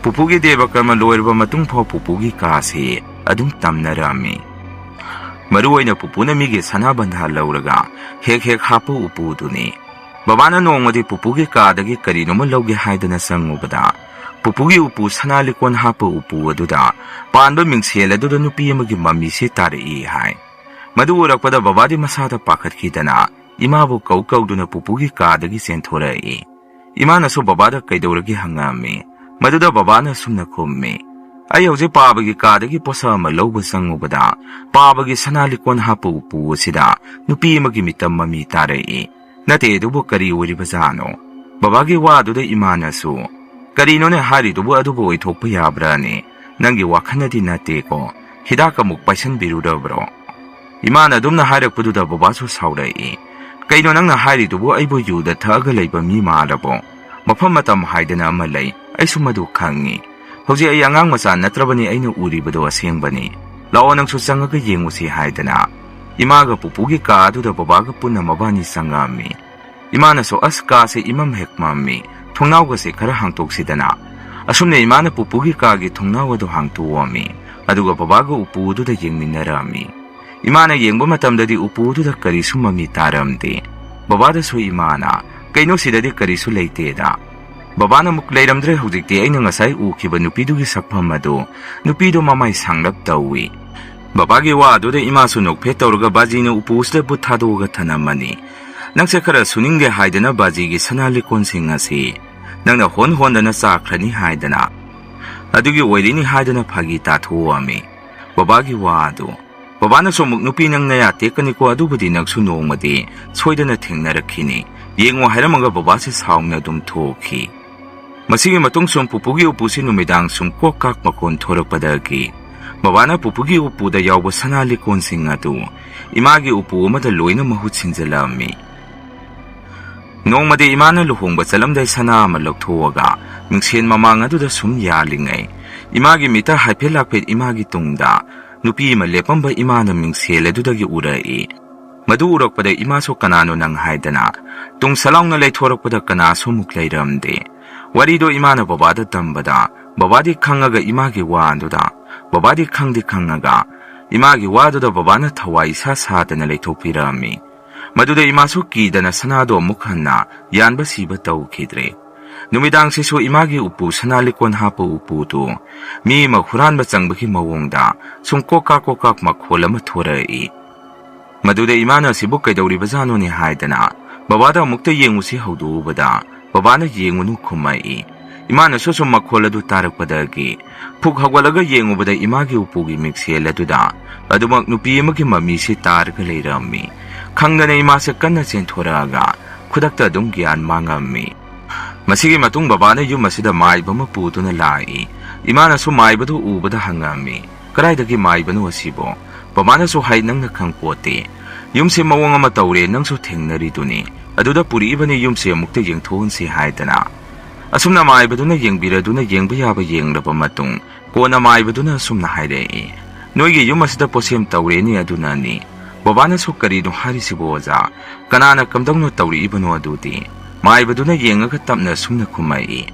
ꯄꯨꯄꯨꯒꯤ ꯗꯦꯕ ꯀꯔꯃ ꯂꯣꯏꯔꯕ ꯃꯇꯨꯡ ꯐꯥꯎ ꯄꯨꯄꯨꯒꯤ ꯀꯥꯁꯤ ꯑꯗꯨꯝ ꯇꯝꯅꯔꯝꯃꯤ꯫ ꯃꯔꯨ ꯑꯣꯏꯅ ꯄꯨꯄꯨꯅ ꯃꯤꯒꯤ ꯁꯅꯥ ꯕꯟꯙꯥ ꯂꯧꯔꯒ ꯍꯦꯛ ꯍꯦꯛ ꯍꯥꯞꯄ ꯎꯄꯨꯗꯨꯅꯤ꯫ ꯕꯕꯥꯅ ꯅꯣꯡꯃꯗꯤ ꯄꯨꯄꯨꯒꯤ ꯀꯥꯗꯒꯤ ꯀꯔꯤꯅꯣꯃ ꯂꯧꯒꯦ ꯍꯥꯏꯗꯅ ꯆꯪꯉꯨꯕꯗ, ꯄꯨꯄꯨꯒꯤ ꯎꯄꯨ ꯁꯅꯥ ꯂꯤꯛꯀꯣꯟ ꯍꯥꯞꯄ ꯎꯄꯨ ꯑꯗꯨꯗ ꯄꯥꯟꯕ ꯃꯤꯡꯁꯦꯜ ꯑꯗꯨꯗ ꯅꯨꯄꯤ ꯑꯃꯒꯤ ꯃꯃꯤꯁꯦ ꯇꯥꯔꯛꯏ ꯍꯥꯏ꯫ ꯃꯗꯨ ꯎꯔꯛꯄꯗ ꯕꯕꯥꯗꯤ ꯃꯁꯥꯗ ꯄꯥꯈꯠꯈꯤꯗꯅ ꯏꯃꯥꯕꯨ ꯀꯧ ꯀꯧꯗꯨꯅ ꯄꯨꯄꯨꯒꯤ ꯀꯥꯗꯒꯤ ꯆꯦꯟꯊꯣꯔꯛꯏ꯫ ꯏꯃꯥꯅꯁꯨ ꯕꯕꯥꯗ ꯀꯩꯗꯧꯔꯒꯦ ꯍꯪꯉꯛꯑꯝꯃꯤ꯫ ꯃꯗꯨꯗ ꯕꯕꯥꯅ ꯑꯁꯨꯝꯅ ꯈꯨꯝꯃꯤ, "ꯑꯩ ꯍꯧꯖꯤꯛ ꯄꯥꯕꯒꯤ ꯀꯥꯗꯒꯤ ꯄꯣꯠꯁꯛ ꯑꯃ ꯂꯧꯕ ꯆꯪꯉꯨꯕꯗ, ꯄꯥꯕꯒꯤ ꯁꯅꯥ ꯂꯤꯛꯀꯣꯟ ꯍꯥꯞꯄ ꯎꯄꯨ ꯑꯁꯤꯗ ꯅꯨꯄꯤ ꯑꯃꯒꯤ ꯃꯤꯇꯝ ꯃꯃꯤ ꯇꯥꯔꯛꯏ꯫ ꯅꯠꯇꯦ, ꯑꯗꯨꯕꯨ ꯀꯔꯤ ꯑꯣꯏꯔꯤꯕꯖꯥꯠꯅꯣ?" ꯕꯕꯥꯒꯤ ꯋꯥꯗꯨꯗ ꯏꯃꯥꯅꯁꯨ, "ꯀꯔꯤꯅꯣꯅꯦ ꯍꯥꯏꯔꯤꯗꯨꯕꯨ? ꯑꯗꯨꯕꯨ ꯑꯣꯏꯊꯣꯛꯄ ꯌꯥꯕ꯭ꯔꯥꯅꯦ? ꯅꯪꯒꯤ ꯋꯥꯈꯜꯅꯗꯤ ꯅꯠꯇꯦꯀꯣ? ꯍꯤꯗꯥꯛ ꯑꯃꯨꯛ ꯄꯥꯏꯁꯟꯕꯤꯔꯨꯔꯕ꯭ꯔꯣ?" ꯏꯃꯥꯅ ꯑꯗꯨꯝꯅ ꯍꯥꯏꯔꯛꯄꯗꯨꯗ ꯕꯕꯥꯁꯨ ꯁꯥꯎꯔꯛꯏ꯫ "ꯀꯩꯅꯣ ꯅꯪꯅ ꯍꯥꯏꯔꯤꯗꯨꯕꯨ? ꯑꯩꯕꯨ ꯌꯨꯗ ꯊꯛꯑꯒ ꯂꯩꯕ ꯃꯤ ꯃꯥꯜꯂꯕꯣ? ꯃꯐꯝ ꯃꯇꯝ ꯍꯥꯏꯗꯅ ꯑꯃ ꯂꯩ, ꯑꯩꯁꯨ ꯃꯗꯨ ꯈꯪꯉꯤ꯫ ꯍꯧꯖꯤꯛ ꯑꯩ ꯑꯉꯥꯡ ꯃꯆꯥ ꯅꯠꯇ꯭ꯔꯕꯅꯤ, ꯑꯩꯅ ꯎꯔꯤꯕꯗꯣ ꯑꯁꯦꯡꯕꯅꯤ꯫ ꯂꯥꯛꯑꯣ, ꯅꯪꯁꯨ ꯆꯪꯉꯒ ꯌꯦꯡꯉꯨꯁꯤ" ꯍꯥꯏꯗꯅ ꯏꯃꯥꯒ ꯄꯨꯄꯨꯒꯤ ꯀꯥ ꯑꯗꯨꯗ ꯕꯕꯥꯒ ꯄꯨꯟꯅ ꯃꯕꯥꯅꯤ ꯆꯪꯉꯛꯑꯝꯃꯤ꯫ ꯏꯃꯥꯅꯁꯨ, "ꯑꯁ, ꯀꯥꯁꯦ ꯏꯃꯝ ꯍꯦꯛ ꯃꯝꯃꯤ, ꯊꯣꯡꯅꯥꯎꯒꯁꯦ ꯈꯔ ꯍꯥꯡꯇꯣꯛꯁꯤꯗꯅ"꯫ ꯑꯁꯨꯝꯅ ꯏꯃꯥꯅ ꯄꯨꯄꯨꯒꯤ ꯀꯥꯒꯤ ꯊꯣꯡꯅꯥꯎ ꯑꯗꯨ ꯍꯥꯡꯇꯣꯛꯑꯝꯃꯤ꯫ ꯑꯗꯨꯒ ꯕꯕꯥꯒ ꯎꯄꯨ ꯑꯗꯨꯗ ꯌꯦꯡꯃꯤꯟꯅꯔꯝꯃꯤ꯫ ꯏꯃꯥꯅ ꯌꯦꯡꯕ ꯃꯇꯝꯗꯗꯤ ꯎꯄꯨ ꯑꯗꯨꯗ ꯀꯔꯤꯁꯨ ꯃꯃꯤ ꯇꯥꯔꯝꯗꯦ꯫ ꯕꯕꯥꯗꯁꯨ ꯏꯃꯥꯅ, "ꯀꯩꯅꯣ, ꯁꯤꯗꯗꯤ ꯀꯔꯤꯁꯨ ꯂꯩꯇꯦꯗ"꯫ ꯕꯕꯥꯅ ꯑꯃꯨꯛ, "ꯂꯩꯔꯝꯗ꯭ꯔꯦ ꯍꯧꯖꯤꯛꯇꯤ, ꯑꯩꯅ ꯉꯁꯥꯏ ꯎꯈꯤꯕ ꯅꯨꯄꯤꯗꯨꯒꯤ ꯁꯛꯐꯝ ꯑꯗꯨ, ꯅꯨꯄꯤꯗꯣ ꯃꯃꯥꯏ ꯁꯥꯡꯂꯞ ꯇꯧꯏ"꯫ ꯕꯕꯥꯒꯤ ꯋꯥ ꯑꯗꯨꯗ ꯏꯃꯥꯁꯨ ꯅꯣꯛꯐꯦꯠ ꯇꯧꯔꯒ ꯕꯥꯖꯤꯅ ꯎꯄꯨꯁꯤꯗ ꯕꯨꯠ ꯊꯥꯗꯣꯛꯑꯒ ꯊꯅꯝꯃꯅꯤ꯫ "ꯅꯪꯁꯦ ꯈꯔ ꯁꯨꯅꯤꯡꯗꯦ ꯍꯥꯏꯗꯅ ꯕꯥꯖꯤꯒꯤ ꯁꯅꯥ ꯂꯤꯛꯀꯣꯟꯁꯤꯡ ꯑꯁꯤ ꯅꯪꯅ ꯍꯣꯟ ꯍꯣꯟꯗꯅ ꯆꯥꯈ꯭ꯔꯅꯤ ꯍꯥꯏꯗꯅ, ꯑꯗꯨꯒꯤ ꯑꯣꯏꯔꯤꯅꯤ" ꯍꯥꯏꯗꯅ ꯐꯥꯒꯤ ꯇꯥꯊꯣꯛꯑꯝꯃꯤ꯫ ꯕꯕꯥꯒꯤ ꯋꯥ ꯑꯗꯨ, ꯕꯕꯥꯅꯁꯨ ꯑꯃꯨꯛ, "ꯅꯨꯄꯤ, ꯅꯪ ꯅꯌꯥ ꯇꯦꯛꯀꯅꯤꯀꯣ, ꯑꯗꯨꯕꯨꯗꯤ ꯅꯪꯁꯨ ꯅꯣꯡꯃꯗꯤ ꯁꯣꯏꯗꯅ ꯊꯦꯡꯅꯔꯛꯈꯤꯅꯤ, ꯌꯦꯡꯉꯣ" ꯍꯥꯏꯔꯝꯃꯒ ꯕꯕꯥꯁꯦ ꯁꯥꯎꯅ ꯑꯗꯨꯝ ꯊꯣꯛꯈꯤ꯫ ꯃꯁꯤꯒꯤ ꯃꯇꯨꯡ ꯁꯨꯝ ꯄꯨꯄꯨꯒꯤ ꯎꯄꯨꯁꯤ ꯅꯨꯃꯤꯗꯥꯡ ꯁꯨꯝ ꯀꯣꯛ ꯀꯥꯛ ꯃꯈꯣꯟ ꯊꯣꯔꯛꯄꯗꯒꯤ ꯕꯕꯥꯅ ꯄꯨꯄꯨꯒꯤ ꯎꯄꯨꯗ ꯌꯥꯎꯕ ꯁꯅꯥ ꯂꯤꯛꯀꯣꯟꯁꯤꯡ ꯑꯗꯨ ꯏꯃꯥꯒꯤ ꯎꯄꯨ ꯑꯃꯗ ꯂꯣꯏꯅ ꯃꯍꯨꯠ ꯁꯤꯟꯖꯜꯂꯛꯑꯝꯃꯤ꯫ ꯅꯣꯡꯃꯗꯤ ꯏꯃꯥꯅ ꯂꯨꯍꯣꯡꯕ ꯆꯠꯂꯝꯗꯥꯏ ꯁꯅꯥ ꯑꯃ ꯂꯧꯊꯣꯛꯑꯒ ꯃꯤꯡꯁꯦꯟ ꯃꯃꯥꯡ ꯑꯗꯨꯗ ꯁꯨꯝ ꯌꯥꯜꯂꯤꯉꯩ, ꯏꯃꯥꯒꯤ ꯃꯤꯠꯇ ꯍꯥꯏꯐꯦꯠ ꯂꯥꯛꯐꯦꯠ ꯏꯃꯥꯒꯤ ꯇꯨꯡꯗ ꯅꯨꯄꯤ ꯑꯃ ꯂꯦꯞꯄꯝꯕ ꯏꯃꯥꯅ ꯃꯤꯡꯁꯦꯜ ꯑꯗꯨꯗꯒꯤ ꯎꯔꯛꯏ꯫ ꯃꯗꯨ ꯎꯔꯛꯄꯗ ꯏꯃꯥꯁꯨ "ꯀꯅꯥꯅꯣ ꯅꯪ?" ꯍꯥꯏꯗꯅ ꯇꯨꯡ ꯁꯂꯥꯎꯅ ꯂꯩꯊꯣꯔꯛꯄꯗ ꯀꯅꯥꯁꯨ ꯑꯃꯨꯛ ꯂꯩꯔꯝꯗꯦ꯫ ꯋꯥꯔꯤꯗꯣ ꯏꯃꯥꯅ ꯕꯕꯥꯗ ꯇꯝꯕꯗ, ꯕꯕꯥꯗꯤ ꯈꯪꯉꯒ ꯏꯃꯥꯒꯤ ꯋꯥ ꯑꯗꯨꯗ, ꯕꯕꯥꯗꯤ ꯈꯪꯗꯤ ꯈꯪꯉꯒ ꯏꯃꯥꯒꯤ ꯋꯥꯗꯨꯗ ꯕꯕꯥꯅ ꯊꯋꯥꯏ ꯏꯁꯥ ꯁꯥꯗꯅ ꯂꯩꯊꯣꯛꯄꯤꯔꯛꯑꯝꯃꯤ꯫ ꯃꯗꯨꯗ ꯏꯃꯥꯁꯨ ꯀꯤꯗꯅ ꯁꯅꯥꯗꯣ ꯑꯃꯨꯛ ꯍꯟꯅ ꯌꯥꯟꯕ ꯁꯤꯕ ꯇꯧꯈꯤꯗ꯭ꯔꯦ꯫ ꯅꯨꯃꯤꯗꯥꯡꯁꯤꯁꯨ ꯏꯃꯥꯒꯤ ꯎꯄꯨ, ꯁꯅꯥ ꯂꯤꯛꯀꯣꯟ ꯍꯥꯞꯄ ꯎꯄꯨꯗꯨ ꯃꯤ ꯑꯃ ꯍꯨꯔꯥꯟꯕ ꯆꯪꯕꯒꯤ ꯃꯑꯣꯡꯗ ꯁꯨꯝ ꯀꯣꯛ ꯀꯥꯛ ꯀꯣꯛ ꯀꯥꯛ ꯃꯈꯣꯜ ꯑꯃ ꯊꯣꯔꯛꯏ꯫ ꯃꯗꯨꯗ ꯏꯃꯥꯅ "ꯑꯁꯤꯕꯨ ꯀꯩꯗꯧꯔꯤꯕꯖꯥꯠꯅꯣꯅꯦ?" ꯍꯥꯏꯗꯅ ꯕꯕꯥꯗ ꯑꯃꯨꯛꯇ ꯌꯦꯡꯉꯨꯁꯤ ꯍꯧꯗꯣꯛꯎꯕꯗ, ꯕꯕꯥꯅ "ꯌꯦꯡꯉꯨꯅꯨ" ꯈꯨꯝꯃꯛꯏ꯫ ꯏꯃꯥꯅꯁꯨ ꯁꯨꯝ ꯃꯈꯣꯜ ꯑꯗꯨ ꯇꯥꯔꯛꯄꯗꯒꯤ ꯐꯨꯛ ꯍꯧꯒꯠꯂꯒ ꯌꯦꯡꯉꯨꯕꯗ ꯏꯃꯥꯒꯤ ꯎꯄꯨꯒꯤ ꯃꯤꯡꯁꯦꯜ ꯑꯗꯨꯗ ꯑꯗꯨꯃꯛ ꯅꯨꯄꯤ ꯑꯃꯒꯤ ꯃꯃꯤꯁꯤ ꯇꯥꯔꯒ ꯂꯩꯔꯝꯃꯤ꯫ ꯈꯪꯗꯅ ꯏꯃꯥꯁꯦ ꯀꯟꯅ ꯆꯦꯟꯊꯣꯔꯛꯑꯒ ꯈꯨꯗꯛꯇ ꯑꯗꯨꯝ ꯒ꯭ꯌꯥꯟ ꯃꯥꯡꯉꯝꯃꯤ꯫ ꯃꯁꯤꯒꯤ ꯃꯇꯨꯡ ꯕꯕꯥꯅ ꯌꯨꯝ ꯑꯁꯤꯗ ꯃꯥꯏꯕ ꯑꯃ ꯄꯨꯗꯨꯅ ꯂꯥꯛꯏ꯫ ꯏꯃꯥꯅꯁꯨ ꯃꯥꯏꯕꯗꯨ ꯎꯕꯗ ꯍꯪꯉꯝꯃꯤ, "ꯀꯗꯥꯏꯗꯒꯤ ꯃꯥꯏꯕꯅꯣ ꯑꯁꯤꯕꯣ?" ꯕꯕꯥꯅꯁꯨ ꯍꯥꯏ, "ꯅꯪꯅ ꯈꯪꯄꯣꯠꯇꯦ꯫ ꯌꯨꯝꯁꯦ ꯃꯑꯣꯡ ꯑꯃ ꯇꯧꯔꯦ, ꯅꯪꯁꯨ ꯊꯦꯡꯅꯔꯤꯗꯨꯅꯤ꯫ ꯑꯗꯨꯗ ꯄꯨꯔꯛꯏꯕꯅꯤ, ꯌꯨꯝꯁꯦ ꯑꯃꯨꯛꯇ ꯌꯦꯡꯊꯣꯛꯍꯟꯁꯤ" ꯍꯥꯏꯗꯅ꯫ ꯑꯁꯨꯝꯅ ꯃꯥꯏꯕꯗꯨꯅ ꯌꯦꯡꯕꯤꯔꯗꯨꯅ ꯌꯦꯡꯕ ꯌꯥꯕ ꯌꯦꯡꯂꯕ ꯃꯇꯨꯡ, ꯀꯣꯟꯅ ꯃꯥꯏꯕꯗꯨꯅ ꯑꯁꯨꯝꯅ ꯍꯥꯏꯔꯛꯏ, "ꯅꯣꯏꯒꯤ ꯌꯨꯝ ꯑꯁꯤꯗ ꯄꯣꯠꯁꯦꯝ ꯇꯧꯔꯦꯅꯦ, ꯑꯗꯨꯅꯅꯤ"꯫ ꯕꯕꯥꯅꯁꯨ, "ꯀꯔꯤꯅꯣ ꯍꯥꯏꯔꯤꯁꯤꯕꯣ ꯑꯣꯖꯥ? ꯀꯅꯥꯅ ꯀꯝꯗꯧꯅ ꯇꯧꯔꯛꯏꯕꯅꯣ ꯑꯗꯨꯗꯤ?" ꯃꯥꯏꯕꯗꯨꯅ ꯌꯦꯡꯉꯒ ꯇꯞꯅ ꯑꯁꯨꯝꯅ ꯈꯨꯝꯃꯛꯏ,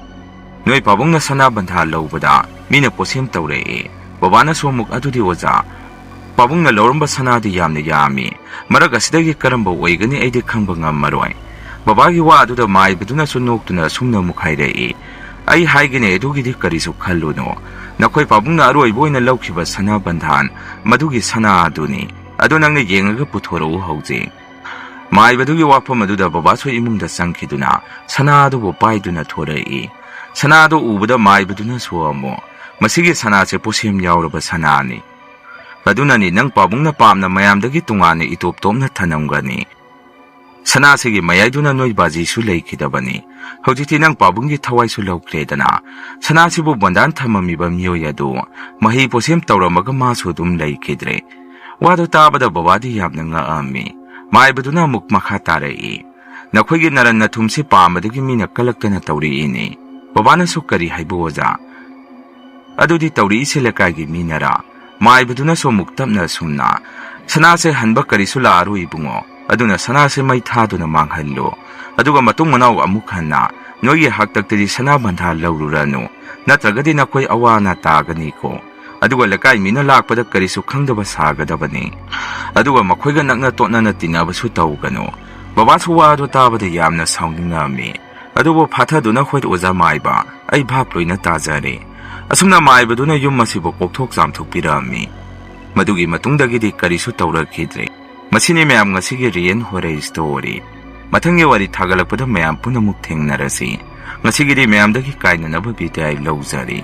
"ꯅꯣꯏ ꯄꯥꯕꯨꯡꯅ ꯁꯅꯥ ꯕꯟꯙꯥ ꯂꯧꯕꯗ ꯃꯤꯅ ꯄꯣꯠꯁꯦꯝ ꯇꯧꯔꯛꯑꯦ"꯫ ꯕꯕꯥꯅꯁꯨ ꯑꯃꯨꯛ, "ꯑꯗꯨꯗꯤ ꯑꯣꯖꯥ, ꯄꯥꯕꯨꯡꯅ ꯂꯧꯔꯝꯕ ꯁꯅꯥꯗꯤ ꯌꯥꯝꯅ ꯌꯥꯝꯃꯤ꯫ ꯃꯔꯛ ꯑꯁꯤꯗꯒꯤ ꯀꯔꯝꯕ ꯑꯣꯏꯒꯅꯤ ꯑꯩꯗꯤ ꯈꯪꯕ ꯉꯝꯃꯔꯣꯏ"꯫ ꯕꯕꯥꯒꯤ ꯋꯥ ꯑꯗꯨꯗ ꯃꯥꯏꯕꯗꯨꯅꯁꯨ ꯅꯣꯛꯇꯨꯅ ꯑꯁꯨꯝꯅ ꯑꯃꯨꯛ ꯍꯥꯏꯔꯛꯏ, "ꯑꯩ ꯍꯥꯏꯒꯦꯅꯦ, ꯑꯗꯨꯒꯤꯗꯤ ꯀꯔꯤꯁꯨ ꯈꯜꯂꯨꯅꯨ꯫ ꯅꯈꯣꯏ ꯄꯥꯕꯨꯡꯅ ꯑꯔꯣꯏꯕ ꯑꯣꯏꯅ ꯂꯧꯈꯤꯕ ꯁꯅꯥ ꯕꯟꯙꯥꯟ, ꯃꯗꯨꯒꯤ ꯁꯅꯥ ꯑꯗꯨꯅꯤ꯫ ꯑꯗꯨ ꯅꯪꯅ ꯌꯦꯡꯉꯒ ꯄꯨꯊꯣꯔꯛꯎ ꯍꯧꯖꯤꯛ"꯫ ꯃꯥꯏꯕꯗꯨꯒꯤ ꯋꯥꯐꯝ ꯑꯗꯨꯗ ꯕꯕꯥꯁꯨ ꯏꯃꯨꯡꯗ ꯆꯪꯈꯤꯗꯨꯅ ꯁꯅꯥ ꯑꯗꯨꯕꯨ ꯄꯥꯏꯗꯨꯅ ꯊꯣꯔꯛꯏ꯫ ꯁꯅꯥꯗꯨ ꯎꯕꯗ ꯃꯥꯏꯕꯗꯨꯅꯁꯨ ꯑꯃꯨꯛ, "ꯃꯁꯤꯒꯤ ꯁꯅꯥꯁꯦ ꯄꯣꯠꯁꯦꯝ ꯌꯥꯎꯔꯕ ꯁꯅꯥꯅꯤ꯫ ꯑꯗꯨꯅꯅꯤ ꯅꯪ ꯄꯥꯕꯨꯡꯅ ꯄꯥꯝꯅ ꯃꯌꯥꯝꯗꯒꯤ ꯇꯣꯉꯥꯟꯅ ꯏꯇꯣꯞ ꯇꯣꯞꯅ ꯊꯅꯝꯒꯅꯤ"꯫ ꯁꯅꯥꯁꯤꯒꯤ ꯃꯌꯥꯏꯗꯨꯅ ꯅꯣꯏ ꯕꯥꯖꯤꯁꯨ ꯂꯩꯈꯤꯗꯕꯅꯤ꯫ ꯍꯧꯖꯤꯛꯇꯤ ꯅꯪ ꯄꯥꯕꯨꯡꯒꯤ ꯊꯋꯥꯏꯁꯨ ꯂꯧꯈ꯭ꯔꯦꯗꯅ꯫ ꯁꯅꯥꯁꯤꯕꯨ ꯕꯟꯗꯥꯟ ꯊꯝꯃꯝꯃꯤꯕ ꯃꯤꯑꯣꯏ ꯑꯗꯨ ꯃꯍꯩ ꯄꯣꯠꯁꯦꯝ ꯇꯧꯔꯝꯃꯒ ꯃꯥꯁꯨ ꯑꯗꯨꯝ ꯂꯩꯈꯤꯗ꯭ꯔꯦ꯫ ꯋꯥꯗꯨ ꯇꯥꯕꯗ ꯕꯕꯥꯗꯤ ꯌꯥꯝꯅ ꯉꯛꯑꯝꯃꯤ꯫ ꯃꯥꯏꯕꯗꯨꯅ ꯑꯃꯨꯛ ꯃꯈꯥ ꯇꯥꯔꯛꯏ, "ꯅꯈꯣꯏꯒꯤ ꯅꯔꯟ ꯅꯊꯨꯝꯁꯤ ꯄꯥꯝꯕꯗꯒꯤ ꯃꯤꯅ ꯀꯜꯂꯛꯇꯅ ꯇꯧꯔꯛꯏꯅꯤ꯫ ꯕꯕꯥꯅꯁꯨ ꯀꯔꯤ ꯍꯥꯏꯕ ꯑꯣꯖꯥ? ꯑꯗꯨꯗꯤ ꯇꯧꯔꯛꯏꯁꯦ ꯂꯩꯀꯥꯏꯒꯤ ꯃꯤꯅꯔꯥ?" ꯃꯥꯏꯕꯗꯨꯅꯁꯨ ꯑꯃꯨꯛ ꯇꯞꯅ ꯑꯁꯨꯝꯅ, "ꯁꯅꯥꯁꯦ ꯍꯟꯕ ꯀꯔꯤꯁꯨ ꯂꯥꯛꯑꯔꯣꯏ ꯏꯕꯨꯡꯉꯣ, ꯑꯗꯨꯅ ꯁꯅꯥꯁꯦ ꯃꯩ ꯊꯥꯗꯨꯅ ꯃꯥꯡꯍꯜꯂꯨ꯫ ꯑꯗꯨꯒ ꯃꯇꯨꯡ ꯃꯅꯥꯎ ꯑꯃꯨꯛ ꯍꯟꯅ ꯅꯣꯏꯒꯤ ꯍꯥꯛꯇꯛꯇꯗꯤ ꯁꯅꯥ ꯕꯟꯙꯥ ꯂꯧꯔꯨꯔꯅꯨ, ꯅꯠꯇ꯭ꯔꯒꯗꯤ ꯅꯈꯣꯏ ꯑꯋꯥ ꯑꯅꯥ ꯇꯥꯒꯅꯤꯀꯣ꯫ ꯑꯗꯨꯒ ꯂꯩꯀꯥꯏ ꯃꯤꯅ ꯂꯥꯛꯄꯗ ꯀꯔꯤꯁꯨ ꯈꯪꯗꯕ ꯁꯥꯒꯗꯕꯅꯤ꯫ ꯑꯗꯨꯒ ꯃꯈꯣꯏꯒ ꯅꯛꯅ ꯇꯣꯠꯅꯅ ꯇꯤꯟꯅꯕꯁꯨ ꯇꯧꯒꯅꯨ꯫" ꯕꯕꯥꯁꯨ ꯋꯥ ꯑꯗꯨ ꯇꯥꯕꯗ ꯌꯥꯝꯅ ꯁꯥꯎꯅꯤꯡꯉꯝꯃꯤ꯫ ꯑꯗꯨꯕꯨ ꯐꯥꯊꯗꯨꯅ, "ꯍꯣꯏ ꯑꯣꯖꯥ ꯃꯥꯏꯕ, ꯑꯩ ꯚꯥꯞ ꯂꯣꯏꯅ ꯇꯥꯖꯔꯦ꯫" ꯑꯁꯨꯝꯅ ꯃꯥꯏꯕꯗꯨꯅ ꯌꯨꯝ ꯑꯁꯤꯕꯨ ꯀꯣꯛꯊꯣꯛ ꯆꯥꯝꯊꯣꯛꯄꯤꯔꯝꯃꯤ꯫ ꯃꯗꯨꯒꯤ ꯃꯇꯨꯡꯗꯒꯤꯗꯤ ꯀꯔꯤꯁꯨ ꯇꯧꯔꯛꯈꯤꯗ꯭ꯔꯦ꯫ ꯃꯁꯤꯅꯤ ꯃꯌꯥꯝ ꯉꯁꯤꯒꯤ Real Horror Story꯫ ꯃꯊꯪꯒꯤ ꯋꯥꯔꯤ ꯊꯥꯒꯠꯂꯛꯄꯗ ꯃꯌꯥꯝ ꯄꯨꯝꯅꯃꯛ ꯊꯦꯡꯅꯔꯁꯤ꯫ ꯉꯁꯤꯒꯤꯗꯤ ꯃꯌꯥꯝꯗꯒꯤ ꯀꯥꯏꯅꯅꯕ ꯕꯤꯗꯥꯏ ꯂꯧꯖꯔꯤ꯫